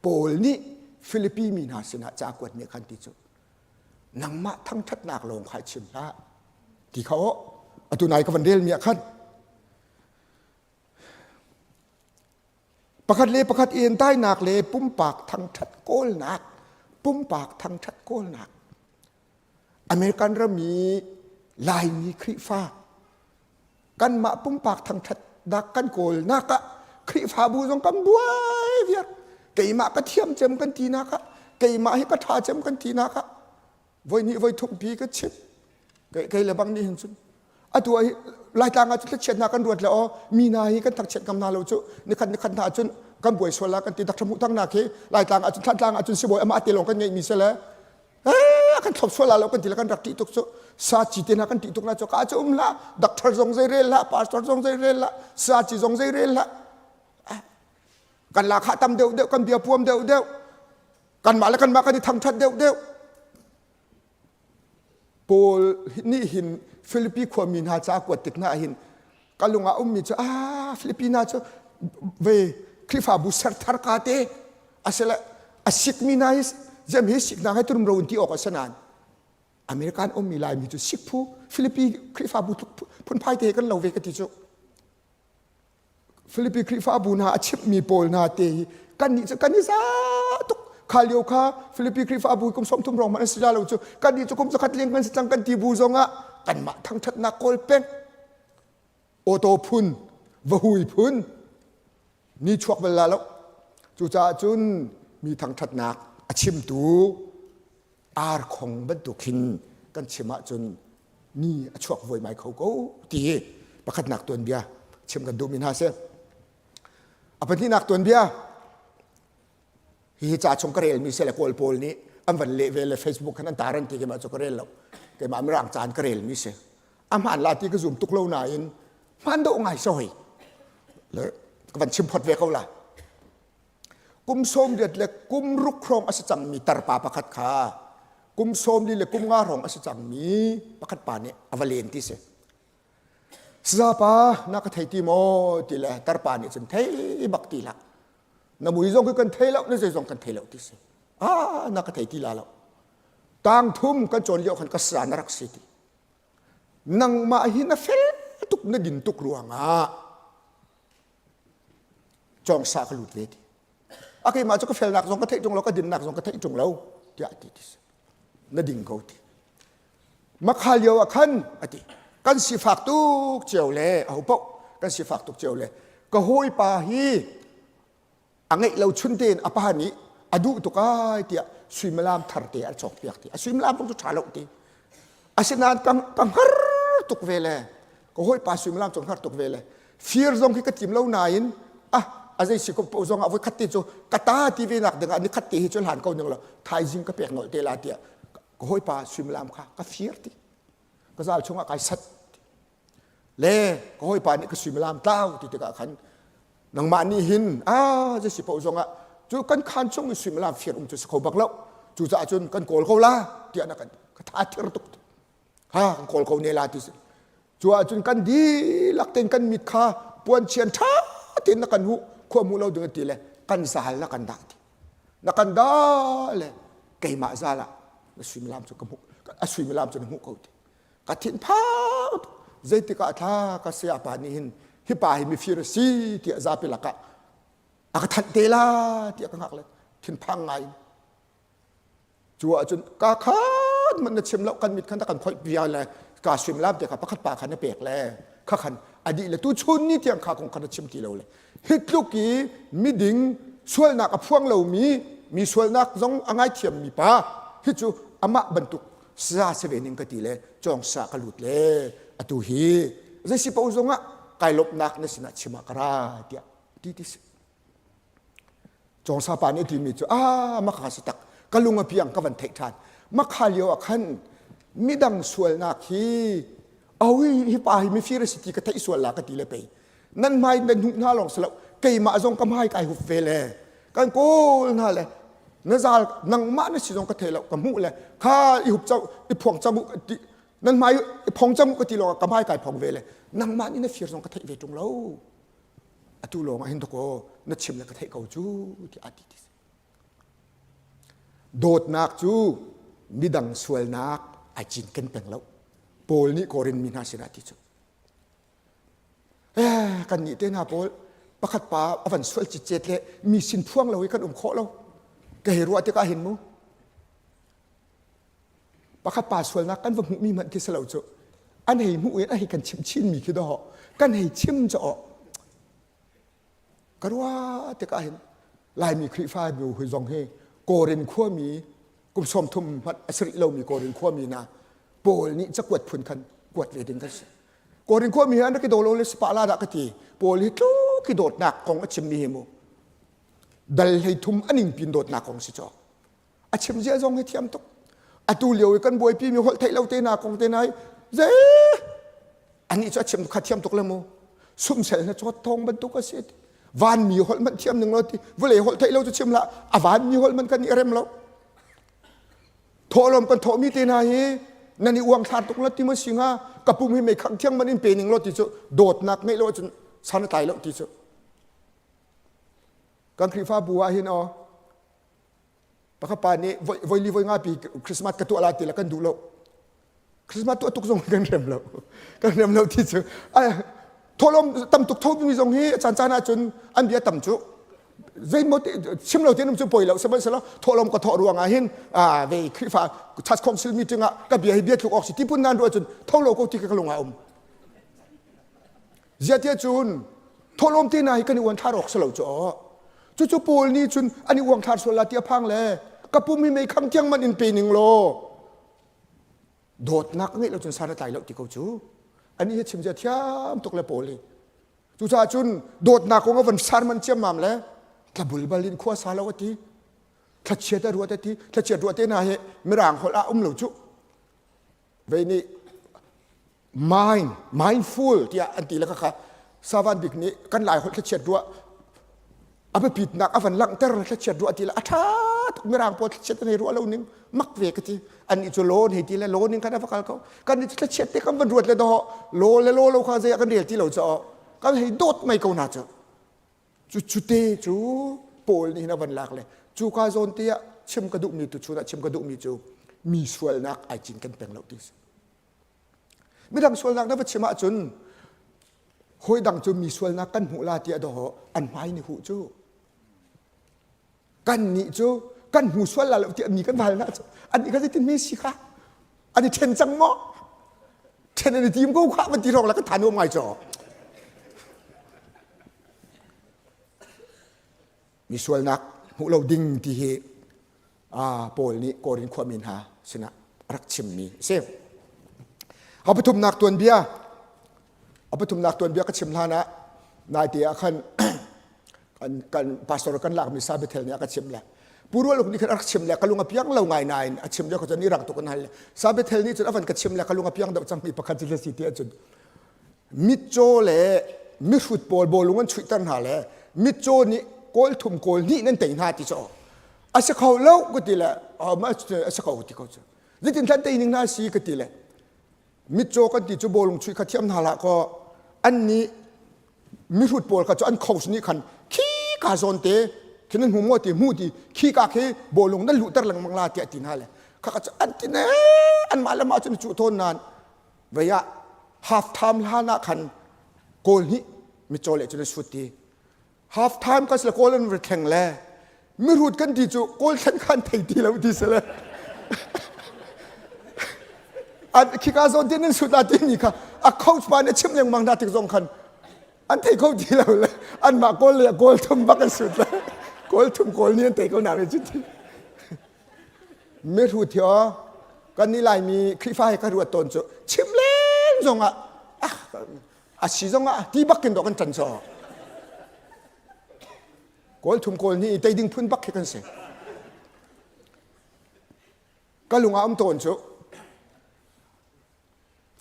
Paul nih Filipi mi hna sinah ca kuatmi khan ti cu nangmah thangṭhatnak lawng kha chim hlah ti kha aw atu nai ka van relmi ah khan pakhat le pakhat i entainak le pumpak thangṭhat kawlnak pumpak thangṭhat kawlnak American ram i Laimi Khrihfa kanmah pumpak thangṭhatnak kan kawlnak ah Khrihfabu zong kan buai viar keimah ka thiam cem kan tinak ah keimah hi ka ṭha cem kan tinak ah voi hnih voi thum pi ka chim kei le bang nih hin cun atu ah Laitlang ah cun thlachiatnak kan ruat le aw mi hna hi kan thangchiat ngam hna lo cu nikhat nikhat hna cun kan buai sual la kan ti dak hmuh thang nak hi Laitlang ah cun Thlantlang ah cun sibawi amah te lawng kan ngeih mi se le eh kan thlop sual la lo kan ti le kan rak ṭih tuk cu sa ci te hna kan ṭih tuk na cu ka cu um hlah doctor zong zei rel hlah pastor zong zei rel hlah sa ci zong zei rel hlah kan la kha tam deuh deuh kan bia puam deuh deuh kanmah le kanmah kan i thangṭhat deuh deuh Paul nih hin Filipi khuami hna ca kuat tik hna hin ka lung ah ummi cu ah Filipi hna cu ve Khrihfabu ser thar ka te asile a sikmi hna hi zem hi siknak hi turum ro in ti awk a si nain American ummi Laimi cu sikphu Filipi Khrihfabu phunphai te kan lo ve ka ti cu Filipi Khrihfabu hna a chimhmi pawl hna te hi kannih cu kan i za tuk kha lio kha Filipi Khrihfabu kum 30 rong hmanh an si la lo cu kannih cu kum zakhat leng kan si cang kan ti bu zongah kanmah thangṭhatnak kawl peng auto phun vahui phun ni chuak bal la lo cucaah cun mi thangṭhatnak a chimtu arkhong bantuk hin kan chim ahcun ni a chuak vuaimai kho ko ti hi pakhatnak tuanbia chim kan duhmi hna si. A pahnihnak tuanbia hihi ca chung ka relmi si le Kawl pawl nih an van leh ve le Facebook khan an tar an ti keimah cu ka rel lo keimah mirang caan ka relmi si a hmaan la ti ka zum tuk lo nain hmaan dawh ngai si hoi le ka van chim phot ve ko la Kum 80 le kum ruk hrawng a si cangmi tarpa pakhat kha kum 40 le kum nga hrawng a si cangmi pakhat pa nih a va len ti si. Sazapa na ka thei ti maw ti le tarpa nih cun thei bak ti hlah. Na mui zong kan thei lo na zei zong kan thei lo ti si. Ah na ka thei ti la lo. Tang thum kan cawn lio khan ka sa na rak si ti. Nangmah hi na fel tuk na din tuk ruangah cawngsa ka lut ve ti a keimah cu ka felnak zong ka theih ṭung lo ka dinnak zong ka theih ṭung lo tiah ti ti na ding ko ti makha lio ah khan a ti kan sifak tuk cio le aho paoh kan sifak tuk cio le ka hawipa hi a ngeih lo chun tein a pa nih a duh tuk ai tiah suimilam thar te a cawk piak ti a suimilam zong cu ṭha lo ti asinain ka ka hngar tuk ve le ka hawipa suimilam cu hngar tuk ve le fir zong khi ka tim lo nain ah a. A zei si ko po zong ah voi khat te cu ka ta ti ve nak ding ah ni khat te hi cu hlan ko ning lo thaizing ka pek nolh te la tiah ka hawipa suimilam kha ka fir ti ka zal chungah kai sat le ka hawipa nih ka suimilam tlau ti tikah khan nangmah nih hin a zei si paoh zongah cu kan khan chung i suimilam fir um cu si kho bak lo cucaah cun kan kawl ko la tiah na kan ka tha thir tuk ha kan kawl ko ne la ti si cu ahcun kan dihlak tein kan mit kha puan chian ṭha tein na kan huh khua hmu lo ding ti le kan zal na kan dah ti na kan dah le keimah zal ah na suimilam cu ka hmuh a suimilam cu na hmuh ko ti ka thinphang zeitik ah thla ka saya pa nih hin hi pa hi mifir a si tiah zapi lakah a ka thanh te la tiah ka hngak le thinphang ngai in Cu ahcun ka khan man na chim lo kan mit khan ta kan khoih bia le ka suimilam te kha pakhat pa khan na pek le kha khan adi le tu chun ni tiang kha kong khan na chim ti lo le hi tluk i miding sualnak a phuang lomi mi sualnak zong a ngaithiam mi pa hi cu amah bantuk sa si ve ning ka ti le cawng sa ka lut le atu hi zei si paoh zong ah kai lawmhnak na sinah chim ah ka ra tiah ti ti si Cawngsa pa nih a timi cu ah makha si tak ka lung a piang ka van theih ṭhan makha lio ah khan midang sualnak hi awi hi pa hi mifir a si ti ka theih sual la ka ti le pei nan hmai nan hnuh hna lawng si lo keimah zong ka hmai kai hup ve le kan kawl hna le na zal nangmah na si zong ka thei lo ka hmuh le kha i hup cang i phuang cang u ti nan hmai i phong cang u ka ti lawng ka hmai kai phong ve le nangmah nih na fir zong ka theih ve ṭung lo atu lawng ah hin dakaw na chim le ka theih ko cu tiah a ti ti dawtnak cu midang sualnak ai cinken peng lo Paul nih Korin mi hna sinah ti cu eh kan nih te hna pawl pakhat pa a van sual citcet le mi sin phuang lo i kan um khawh lo ka hei ruah tikah hin mu Pakhat pa sualnak kan va hmuhmi hmanh khi si lo cu an hei hmuh in a hei kan chimh chinmi khi dawh kan hei chim cu aw ka ruah tikah hin Laimi Khrihfa bu hi zong hi Korin khuami kum 30 hmanh a si rih lomi Korin khuami na Paul nih cakuat phun khan kuat ve ding kan si. Korin khuami hi an rak i daw lo le spa la dah ka ti. Paul hi tluk i dawtnak kong a chimmi hi mu. Dal hlei thum a ning pin dawtnak kong si cawk. A chim zia zong hi thiam tuk. Atu lio i kan buaipi mi holh theih lo te na kong te na hi zei anih cu a chim kha thiam tuk le mu. Sumsel na chawt thong bantuk a si. Vanmi holh man thiam ning lo ti vawlei holh theih lo cu chim hlah a vanmi holh man kan i rem lo. Thawhlawm kan thawhmi te hna hi nan i uangthlar tuk lo ti maw si hnga ka pum hi mei khang thiang man in pe ning lo ti cu dawtnak ngeih lo ahcun san a tlai lo ti cu. Kan Khrihfabu ah hin aw Pakhat pa nih voi li voi nga pi Christmas ka tuah la ti la kan duh lo. Christmas tuah tuk zong kan rem lo. Kan rem lo ti cu thawhlawm tam tuk thomi zong hi caan caan ahcun an bia tam cu zeimaw chim lo te cu poi lo sihmanhsehlaw thawhlawm ka thawh ruang ah hin ve Khrihfa church council meeting ah ka bia hi bia thluk awk si ti phun nan ruah cun tho lo ko ti ka lung ah um Ziahtiah cun thawhlawm te hna hi kan i uanthlar awk si lo cu aw. Cucu Paul nih cun an i uangthlar sual la ti a phang le ka pum hi mei khang tiang man in pe ning law dawtnak ngeih lo cun san a tlai lo ti ko cu. Ani hi chim zia thiam tuk le Paul hi. Cucaah cun dawtnak kong a van sarman ciammam le tlabulbal in khua sa lo a ti. Thlachiat a ruat a ti. Thlachiat ruah te hna hi mirang holh ah um lo cu. Vei nih mind mindful tiah an ti le kha savan bik nih kan lai holh thlachiat ruah a biapitnak a van langhter thlachiat ruah ti le a ṭha tuk mirang pawl thlachiat an hei ruah lo ning mak ve ka ti annih cu law hei ti le law ning khan a va kal ko kan nih cu thlachiat te kan van ruat le dawh law le law lo kha zei ah kan rel ti lo caw kan hei dawt mai ko hna cu cu cute cu Paul nih hin a van lak le cu ka zawn te ah chim ka duhmi tu chun ah chim ka duhmi cu mi sualnak ai cinken peng lo ti si Midang sualnak na va chim ahcun hawi dang cu mi sualnak kan hmuh la tiah dawh an hmai ni huh cu. Kan nih cu kan hmu sual la lo tiah mi kan val na cu an nih kha zeitin mi si kha an i ṭhen cang maw ṭhen an i tim ko kha van ti hrawng la kan tha nuam ngai caw mi sualnak hmuh lo ding ti hi Paul nih Korin khuami hna sinah a rak chimmi a si. A pathumnak tuanbia a pathumnak tuanbia ka chim hlan ah naite ah khan Kan kan pastor kan lakmi Sabethel nih a ka chim le Pu Rual Uk nih khan a rak chim le ka lung a piang lo ngai nain a chim lio kha cun i rang tuk an hal le Sabethel nih cun a van ka chim le ka lung a piang deuh cangmi pakhat cu si ti ahcun mitcaw le mihrut pawl bawlung an chuihter hna le mitcaw nih kawl thum kawl hnih nan tei hna ti cu a si kho lo ka ti le a si kho ti ko cu zeitin hlan tei ning hna si ka ti le mitcaw kan ti cu bawlung chuih kha thiam hna hlah kaw an nih mihrut pawl kha cu an coach nih khan khi ka zawn te khi nan hmu maw ti hmu ti khi ka khi bawlung nan luhter lengmang la tiah ti hna le kha kha cu an ti ne an mah le mah cun cuh thawn nan vei ah half time hlan ah khan goal hnih mitcaw le cun an sut ti half time kan sila kawl an ri thleng le mihrut kan ti cu kawl thlen khan thei ti lo ti sile an khika zawn tin an sut la ti mi kha a coach pa nih chim lengmang hna tik zong khan an thei kho ti lo le an mah kawl le kawl thum bak an sut le kawl thum kawl ni an thei ko na ve cu ti mihrut hi kan ni laimi Khrihfa he ka ruat tawn cu chim len zong ah a si zong ah ti bak in dawh kan ṭan caw kawl thum kawl ni tei ding phun bak khi kan si ka lung ah um tawn cu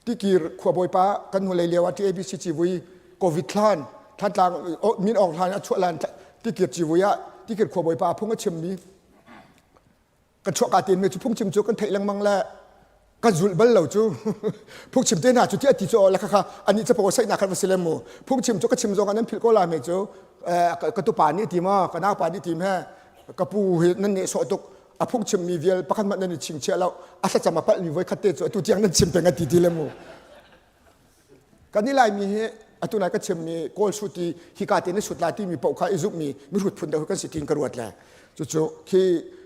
tikir khuabawipa kan hnulei lio ah TABC civui covid thlan thantlang min awng hlan a chuah lan tikir civui ah tikir khuabawipa phung a chimmi kan chuahka tein mi cu phungchim cu kan theih lengmang le kan zulh bal lo cu phungchim te hna cu ti a ti cu le khakha anih capo saihnak khan va si le mu phungchim cu ka chim zong ah nan philh ko la me cu ka tupa nih ti ma ka naupa nih tim he ka pu hi nan nih sawh tuk a phungchim mi vial pakhat hmanh nan i chingchiah lo a thlacam a palh mi voi khat te cu atu tiang nan chim peng a ti ti le mu Kan i Laimi hi atu nai ka chimmi Kawl sut i hika te na sut lai timi paoh kha i zumhmi mihrut phun deuh kan si tiin ka ruat le cucu khi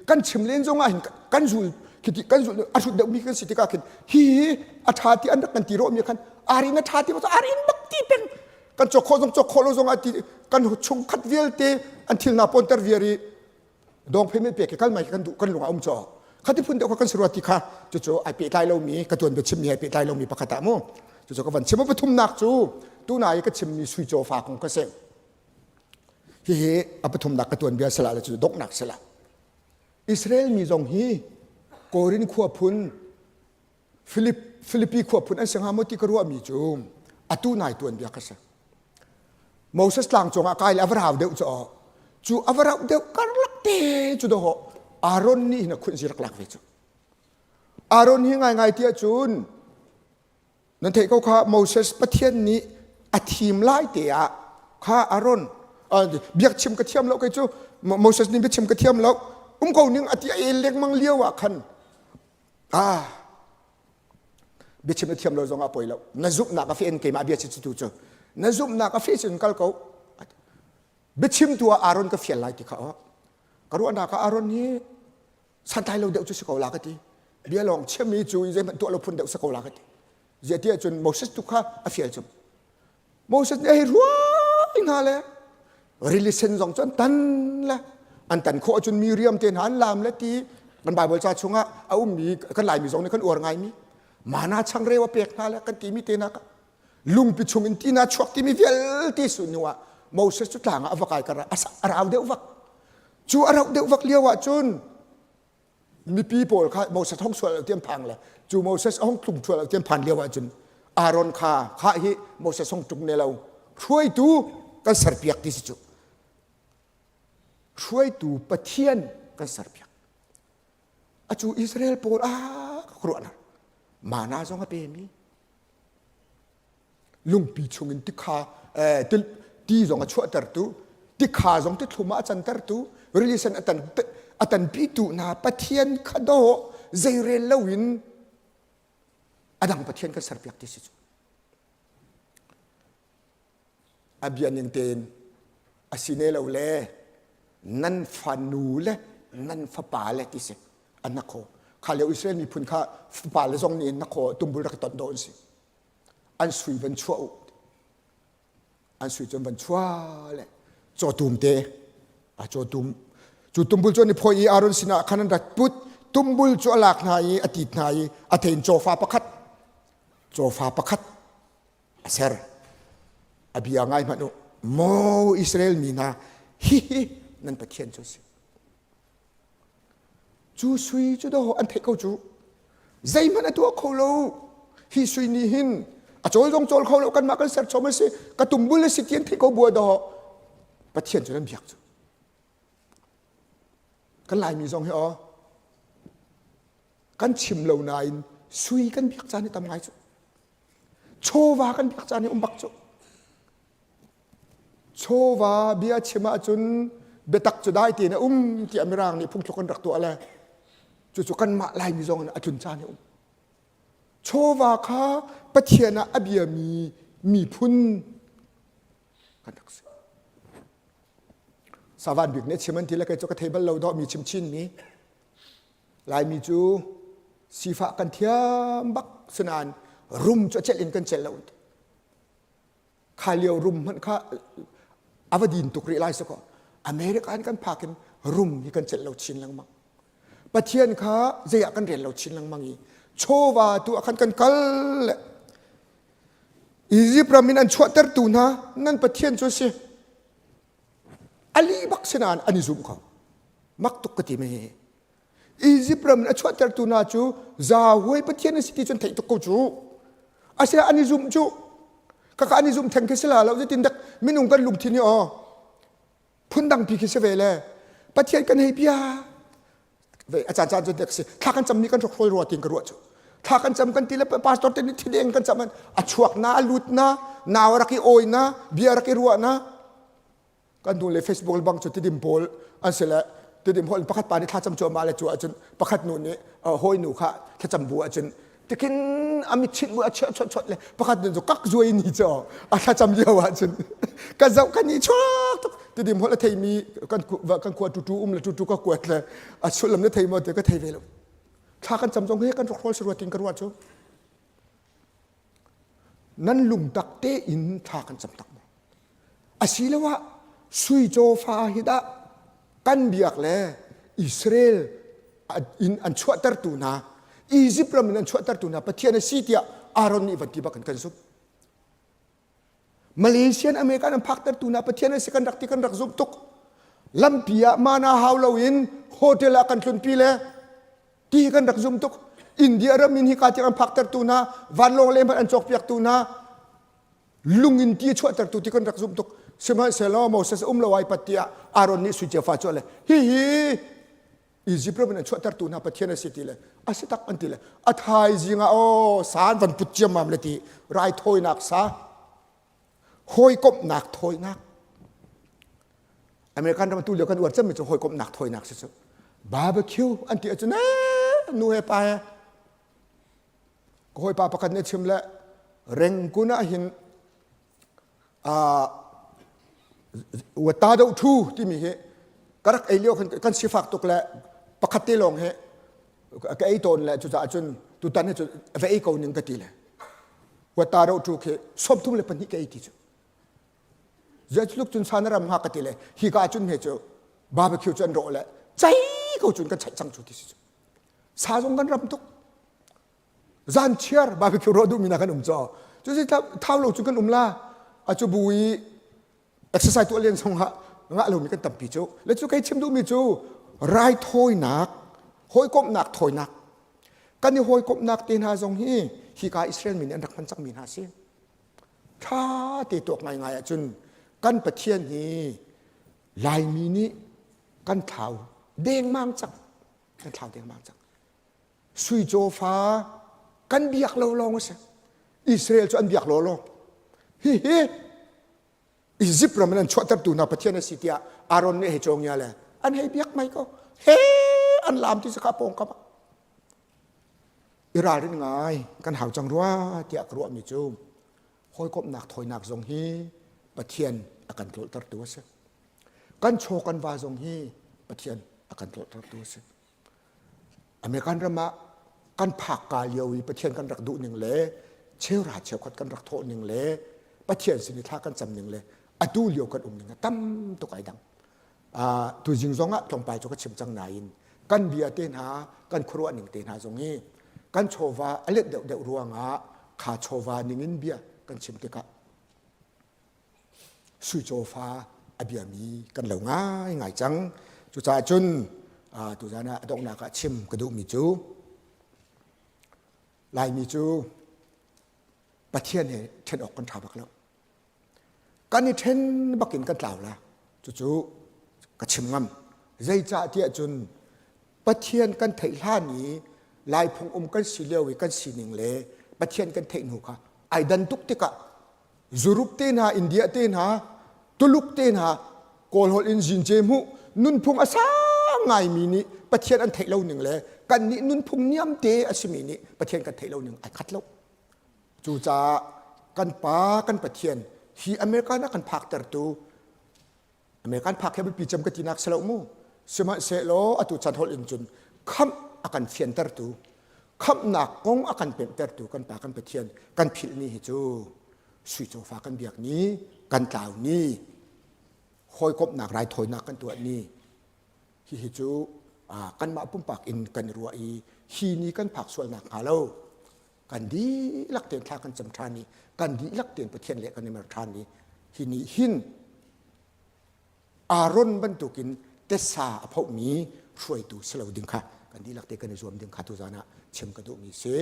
kan chim len zong ah hin kan zul khi kan zul a hrut deuhmi kan si tikah khin hi a ṭha ti an rak kan ti rawhmi khan arin a ṭha ti arin bak ti peng kan cawk khawh zong cawk khawh lo zong ah ti kan chungkhat vialte an thil hna pawnter viar i dong payment pek kal mai kan duh kan lung a um cho khati phun deuh kha kan si ti kha cucu ai pehtlai lomi ka tuan bia chimmi ai pehtlai lomi pakhat ah mu cucu ka van chim pathumnak cu tunai ka chimmi sui caw fa kong ka si hihi a pathumnak ka tuan bia sala le cu donghnak sala Israel mi zong hi Korin khua phun Philip Philippi khua phun an si hnga maw ti ka ruahmi cu atu nai tuan bia ka si Moses tlang cungah kai le a va rau deuh cu cu a va rauh deuh karlak te cu dawh Aaron nih hin a khunh zi rak lak ve cu Aaron hi ngaingai ti ahcun nan theih ko kha Moses Pathian nih a thim lai te ah kha Aaron biak chim ka thiam lo kei cu Moses nih biachim ka thiam lo um ko ning a ti a el lengmang lio ah khan ah biachim na thiam lo zong ah poi lo na zumhnak a feh in keimah bia chi tu cu na zumhnak a feh cun kal ko biachim tu ah Aaron ka fial lai ti kha ka ruahnak ah Aaron hi santlai lo deuh cu si ko la ka ti bia lawng chimmi cu zeihmanh tuah lo phun deuh si ko la ka ti zia ti ahcun Moses tu kha a fial cu Moses nih a hei ruai hna le rili sen zong cu an tan le an tan khawh ahcun Miriam te hna an laam le ti kan Bible ca chungah a ummi kan Laimi zong nih kan uar ngaimi mana changreu a pek hna le kan timi te hna lungpi chung in tina chuak timi vialte su hnu ah Moses cu tlang ah a va kai kar ah a rau deuh vak cu a rauh deuh vak lio ah cun mipi pawl kha Moses hong sual lo tian phang le cu Moses hong tlung sual lo tian phan lio ahcun Aaron kha kha hi Moses hong tlung ne lo hruaitu kan serpiak ti si cu hruaitu Pathian kan serpiak acu Israel pawl a ka ruahnak mana zong a pe mi lungpi chungin tikha ti zong a chuahtertu tikha zong tithlum ah a cantertu rili sen a tanpitu hna Pathian kha dawh zeirel loin a dang Pathian kan serpiak ti si cu a bia ning tein a si ne lo le nan fanu le nan fapa le ti si an na kho kha lio Israel miphun kha fapa le zong nih na kho tumbul rak ton do an si an sui van chuah u an sui cun van chuah le cawtum te a cawtum cu tumbul cu an i phoi i Aaron sinah khan an rat put tumbul cu a lak hna i a tit hna i a thein cawfa pakhat cawfa pakhat a ser. A bia ngai hmanh u. Maw Israel mi hna, Hihi nan Pathian cu a si. Cu sui cu daw an theih ko cu. Zeihmanh a tuah kho lo. Hi sui nih hin a cawl zong cawl kho lo kanmah kan ser chom a si ka tumbul a si ti an theih ko bua daw Pathian cu nan biak cu. Kan Laimi zong hi aw kan chim lo nain sui kan biak caan hi tam ngai cu. Chawva kan biak caan hi um bak cu. Chawva bia chim ahcun biatak cu dai tein a um tiah Mirang nih phungthluk an rak tuah le cucu kanmah Laimi zong in a tlun caan a um. Chawva kha Pathian ah a biami miphun kan rak si. Savan bik nih chim an ti le kei cu ka thei bal lo dawh mi chim chin mi. Laimi cu sifah kan thiam bak sinain rum cu a celh in kan celh lo. Kha lio rum hmanh kha a va din tuk rih lai sakaw America in kan phak in rum hi kan celh lo chin lengmang. Pathian kha zei ah kan rel lo chin lengmang i chawva tu ah khan kan kal le Egypt ram in an chuahtertu hna nan Pathian cu a si. Ali bak si nain an i zum kho. Mak tuk ka ti me. Egypt ram in a chuahtertu hna cu Yahweh Pathian a si ti cun theih tuk ko cu. Asinain an i zumh cu. Kaka an i zumh theng khi si la lo zeitin dak minung kan lungthin hi aw phundang pi khi si ve le Pathian kan hei bia ve a caan caan cu dek si thla kan cam ni kan hrokhrawl rua tin ka ruah cu thla kan cam kan ti le pastor te nih thideng kan cam a chuak na a lut na nau rak i awi na bia rak i ruah na kan nu le Facebook bang cu tidim pawl an si le tidim hol pakhat pa nih thlacam cuahmah le cu ahcun pakhat nu nih hawi nu kha thlacam bu ahcun tikin a mit chit bu a chiah chot chot le pakhat nu cu kak zuai ni cu a thlacam lio ahcun ka zoh ka ni chuak tuk tidim hol a theimi kan kan khua tutu um le tutu ka kuat le a sullam le thei maw te ka thei ve lo thla kan cam zong hi kan rak hrawl si ruat tin ka ruah cu Nan lungtak tein thla kan cam tak maw? Asiloah sui cawfa hi dah kan biak le Israel in an chuahtertu hna Egypt ram in an chuahtertu hna Pathian a si tiah Aaron nih van ti bak in kan zumh. Malaysian American an phaktertu hna Pathian a si kan rak ti kan rak zumh tuk. Lampi ah mana hau loin hotel ah kan tlunpi le ti kan rak zum tuk India ram in hika tiang an phaktertu hna vanlawng le hmanh an cawkpiaktu hna lung in ti a chuahtertu ti kan rak zum tuk sihmanhsehlaw Moses um lo ai pat tiah Aaron nih sui fa cu le hihi Egypt ram in an chuahtertu hna Pathian a si ti le a si tak an ti le a thaizing ah aw sa an van put ciammam le ti raithawinak sa hawikomhnak thawinak American ram tu lio kan uar cemmi cu hawikomhnak thawinak si cu barbecue an ti ahcun nu he pa he ka hawipa pakhat nih chim le rengkun ah hin ta do thu timi hi ka rak ei lio khan kan sifak tuk le pakhat te lawng hi ka ei tawn le cucaah cun tutan hi cu va ei ko ning ka ti le ta do thu khi 32 ka ei ti cu Zeitluk cun sa na ram hnga ka ti le hi ka cun he cu barbecue cu an rawh le cei ko cun kan chaih cang cu ti si cu. Sa zong kan ram tuk. Zan chiar barbecue rawh duhmi na kan um caw. Cu si thau lo cu kan um la. A cu bu i exercise tuah len zong ah ngah lomi kan tampi cu. Le cu kei chim duhmi cu raithawinak, hawikomhnak thawinak. Kan i hawikomhnak te hna zong hi hika Israel mi nih an rak hman cangmi hna si. Ṭha te tuak ngaingai ahcun kan Pathian hi Laimi nih kan thlau dengmang cang. Kan thlau dengmang cang. Sui cawfa kan biak lo lawng a si. Israel cu an biak law law. Hihi Egypt ram in an chuahtertu hna Pathian a si tiah Aaron nih hei cawngia le an hei biak mai ko. He an laam ti sakha pawngkam ah. I ralrin ngai kan hau cang rua tiah ka ruahmi cu hawikomhnak thawinak zong hi Pathian a kan tlawltertu a si. Kan chaw kan va zong hi Pathian a kan tlawltertu a si. American ram ah kan phak ka lio i Pathian kan rak duh ning le cheuhra cheukhat kan rak thawh ning le Pathian sin i thla kan cam ning le atu lio kan um ning a tam tuk ai dang. Uh, tuzing zong ah tlawmpal cu ka chim cang nain kan bia te hna kan khuaruah ning te hna zong hi kan chawva a let deuh deuh ruangah kha chawva ning in bia kan chim tikah sui cawfa a biami kan lo ngai ngai cang. Cucaah cun tuzan ah a donghnak ah chim ka duhmi cu Laimi cu Pathian he ṭhen awk kan ṭha bak lo. Kan i ṭhen bakin kan tlau la. Cucu ka chim ngam. Zeicah tiah cun Pathian kan theih hlan i Laiphung um kan si lio i kan sining le Pathian kan theih hnu kha ai dan tuk tikah Zurup te hna, India te hna, Tuluk te hna, Kawl holh in zince hmuh nunphung a sang ngaimi nih Pathian an theih lo ning le kannih nunphung niamte a simi nih Pathian kan theih lo ning ai khat lo. Cucaah kan Pa kan Pathian hi American ah kan phaktertu American phak hi biapi cem ka tinak si lo mu. Sihmanhsehlaw atu chan holh in cun khamh a kan fiantertu khamhnak kong a kan pemhtertu kan Pa kan Pathian kan philh ni hi cu sui cawfa kan biak ni kan tlau ni hawikomhnak raithawinak kan tuah ni hihi cu kanmah pumpak in kan i ruah i hi ni kan phak sualnak hnga lo kan dihlak tein thla kan cam ṭhan i kan dihlak tein Pathian le kan i mer ṭhan i hi nih hin Aaron bantukin tessa a phohmi hruaitu si lo ding kha kan dihlak te kan i zuam ding kha tuzan ah chim ka duhmi si.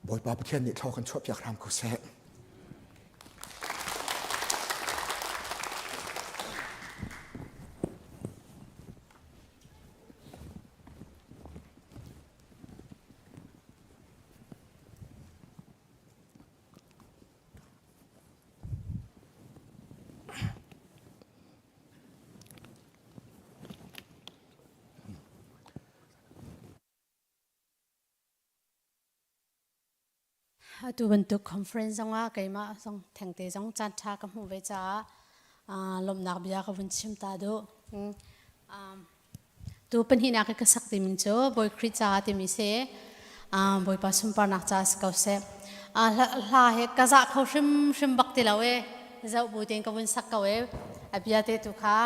Bawipa Pathian nih thlaw kan chuahpiak hram ko seh. Atu bantuk conference zongah keimah zong thengte zong caan ṭha ka hmuh ve caah lawmhnak bia ka vun chim ta duh. Tu pahnihnak i ka sak timi cu Bawi Khrih ca timi si. Bawipa sunparnak ca si ko seh. Hla he ka zah kho hrimhrim bak ti lo e. Zoh bu tein ka vun sak ko e. A bia te tu kha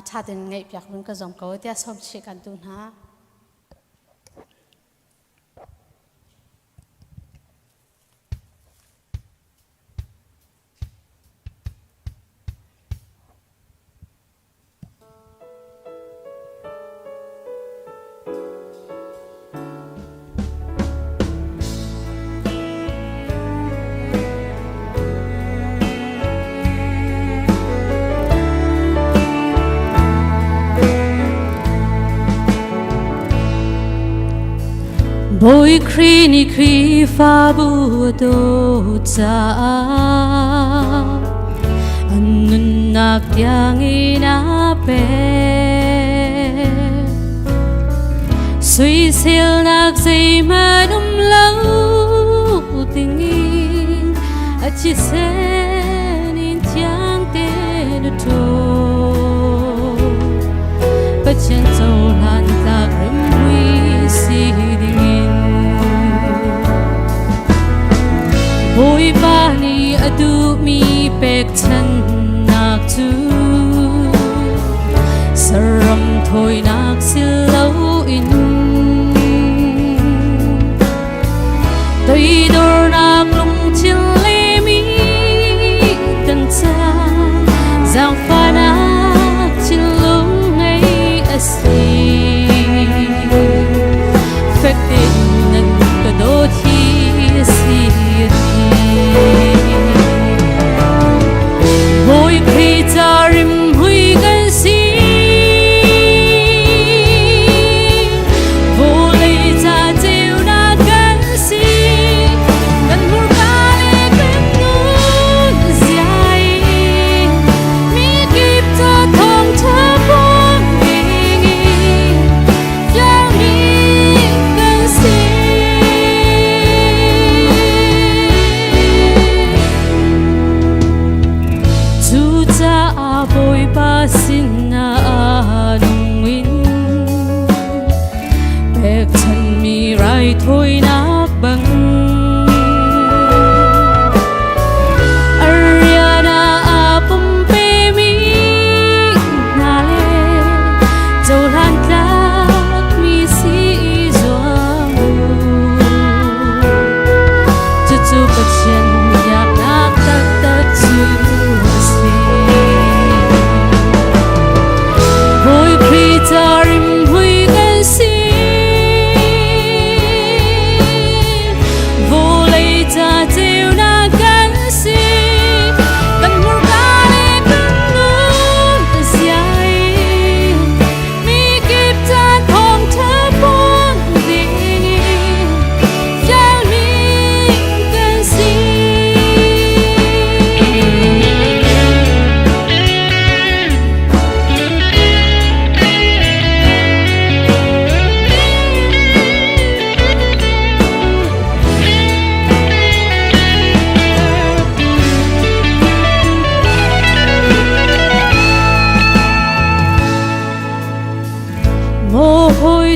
ṭha tein ngaihpiak vun ka zuam ko tiah sawm chih kan tu hna. Bawi Khrih nih Khrihfabu a dawt caah an nunnak tiangin a pek. Soiselnak zeihmanh um lo dingin a thisen in thiang tein a ṭhawl. Pathian cohlan tlak rimhmui si dingin. Bawipa nih a duhmi pekchanhnak cu saram thawinak si loin toidornak lungthin le mi kan ca zaangfahnak thinlung ngei a si. Fek tein nan ka dawt hi a si a ti. Bawi Khrih ca rimhmui kan si. Vawlei ca ceunak kan si.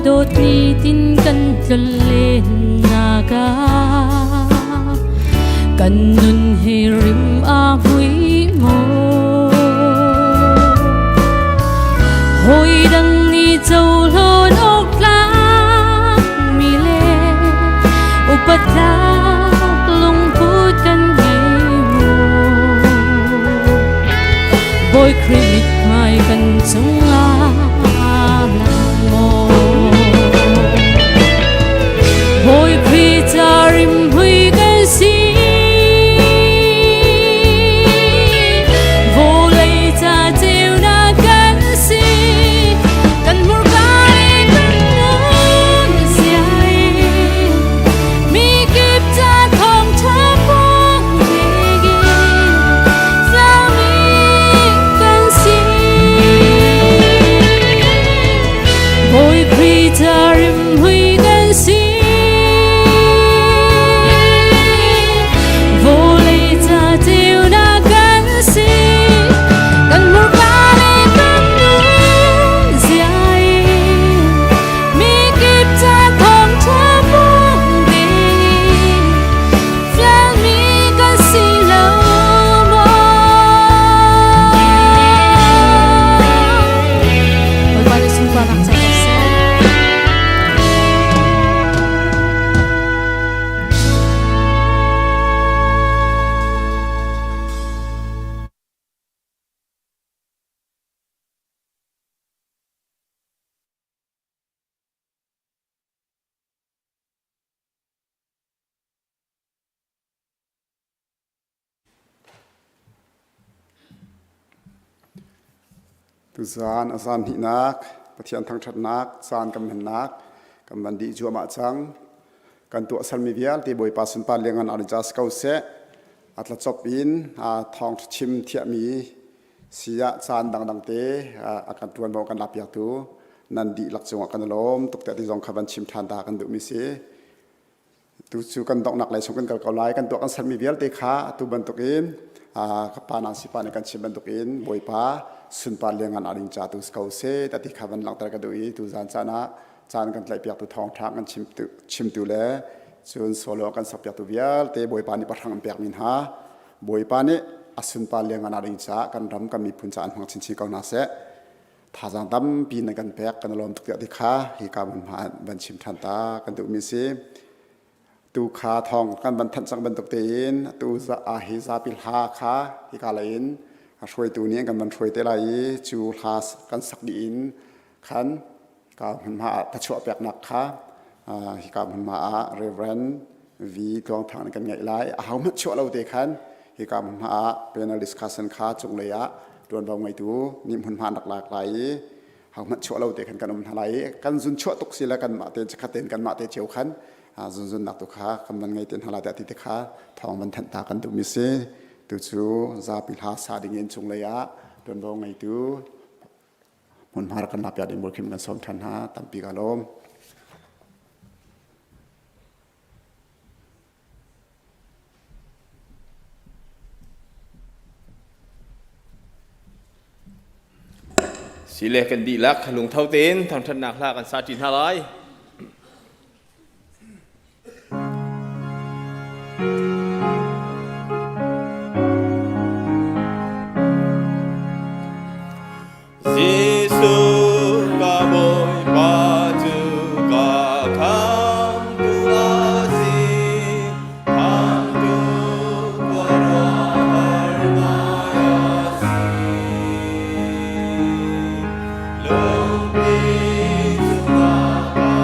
dawt nitin kan tlonlen nak ah kan nun hi rim a hmui maw? Hawi dang nih cohlan awk tlak mi le upat tlak lungput kan ngei maw? Bawi Khrih mithmai kan cungah lang maw? Bawi Khrih ca rimhmui kan si. Vawlei ca ceunak kan si. Kan hmurka le kan nun sia Mi kip ca thawngṭha phuang dingin tlaumi kan si. Bawi Khrih ca rimhmui kan si. Vawlei ca ceunak kan si. Kan hmurka le kan nun zia in mi kip ca thawngṭha phuang dingin fialmi kan si lo maw? Bawipa nih sunparnak cang ko seh. Tuzaan a zan hnihnak Pathian thangṭhatnak caan kan hmannak kan van dih cuahmah cang. Kan tuahsermi vialte Bawipa sunpar liangngan ar ca si ko seh. A tlacop in thawng chim thiahmi si ah caan dangdang te a kan ṭuanvo kan lakpiaktu nan dihlak cungah kan i lawm tuk tiah ti zong kha van chim ṭhan ta kan duhmi si. Tu cu kan donghnak lei chung kan kal ko lai. Kan tuah kan sermi vialte kha atu bantukin ka pa nan sipa nih kan chim bantukin Bawipa sunpar liangngan a ding ca tu si ko seh ti kha van langhter ka duh i tu zan caan ah caan kan tlaihpiaktu thawngṭha kan chimtu le cun solo kan sakpiaktu vialte Bawipa nih pahrang an pekmi hna Bawipa nih a sunpar liangngan a ding caah kan ram kan miphun caah an hmang chinchin ko hna seh. Thazaang tampi nan kan pek kan i lawm tuk tiah ti kha hi ka hmunhma van chim ṭhan ta kan duhmi si. Tu kha thawng kan van thanh cang bantuk tein tu hi zapi hla kha hika lei in hruaitu nih kan van hruai te lai i cu hla kan sak dih in khan ka hmunhma ah thachuah peknak kha hika hmunhma ah Reverend V Tluang Thang nih kan ngeih lai. Ahohmanh chuah lo te khan hika hmunhma ah panel discussion kha cunglei ah ṭuanvo ngeitu nih hmunhma an rak lak lai i ahohmanh chuah lo te khan kan um hna lai i kan zun chuah tuk si le kanmah te chikkhat tein kanmah te cio khan zunzunnak tu kha kan van ngei te hna lai tiah ti te kha thawng van thanh ta kan duhmi si. Tu cu zapi hla sa ding in cunglei ah ṭuanvo ngeitu hmunhma rak kan lakpiak ding mualkhim kan sawm ṭhan hna tampi ka lawm. Sile kan dihlak lungtho tein thangṭhatnak hla kan sa ṭi hna lai. Jesuh ka Bawipa cu ka khamtu a si, khamtu khuaruahhar ngai a si. Lungpi cungah ka.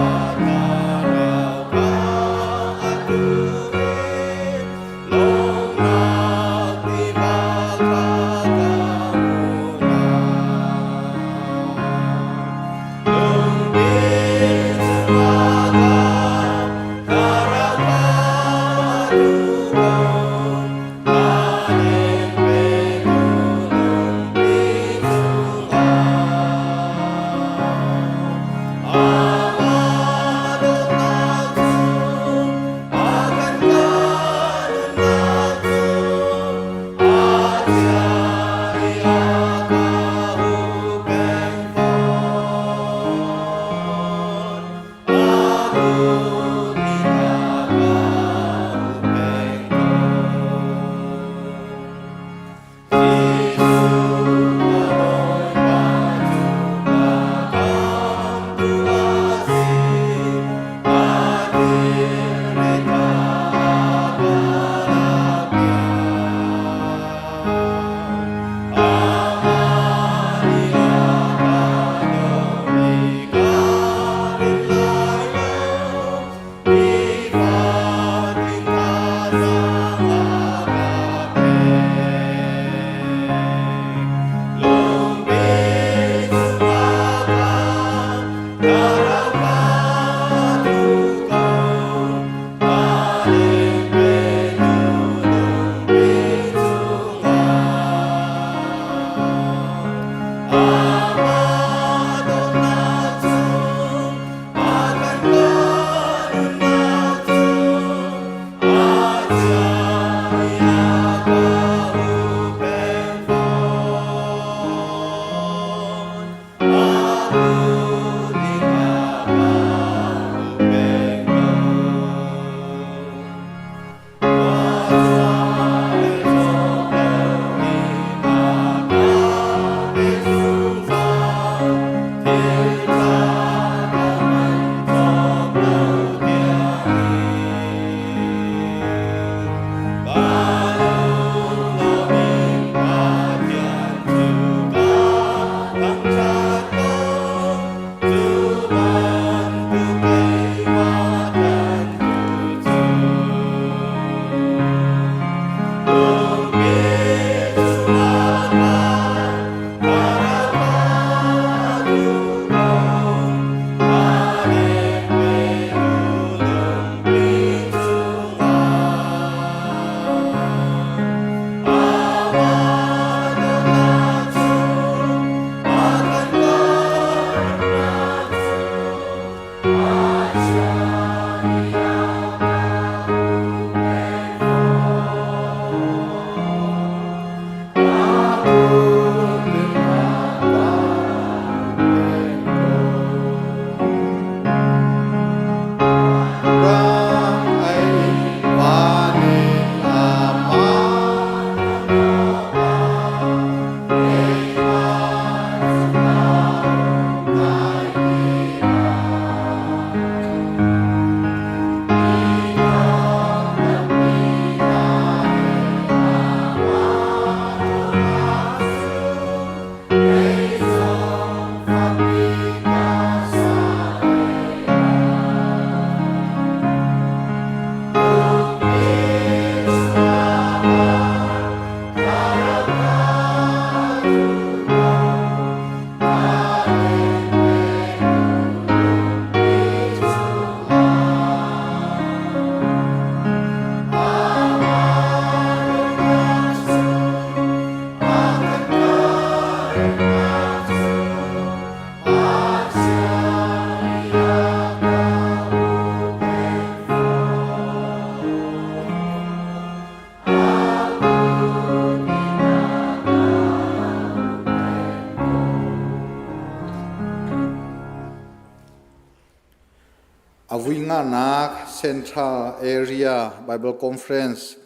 A vui nganak Central Area Bible Conference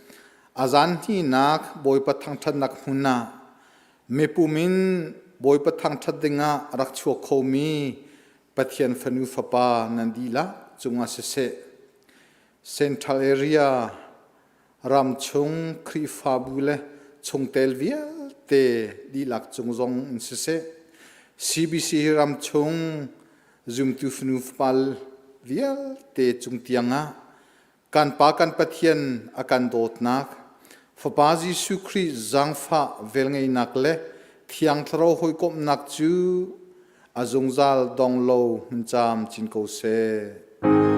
a zan hnihnak Bawipa thangṭhatnak hmun ah mipum in Bawipa thangṭhat dingah rak chuak khomi Pathian fanu fapa nan dihlak cungah siseh Central Area ramchung Khrihfabu le chungtel vialte dihlak cung zong in siseh CBC hi ramchung zumtu fanu fapa vialte cung tiangah kan Pa kan Pathian a kan dawtnak Fapa Jesuh Khrih zaangfah velngeihnak le Thiang Thlarau hawikomhnak cu a zungzal dong lo hmun caam cin ko seh.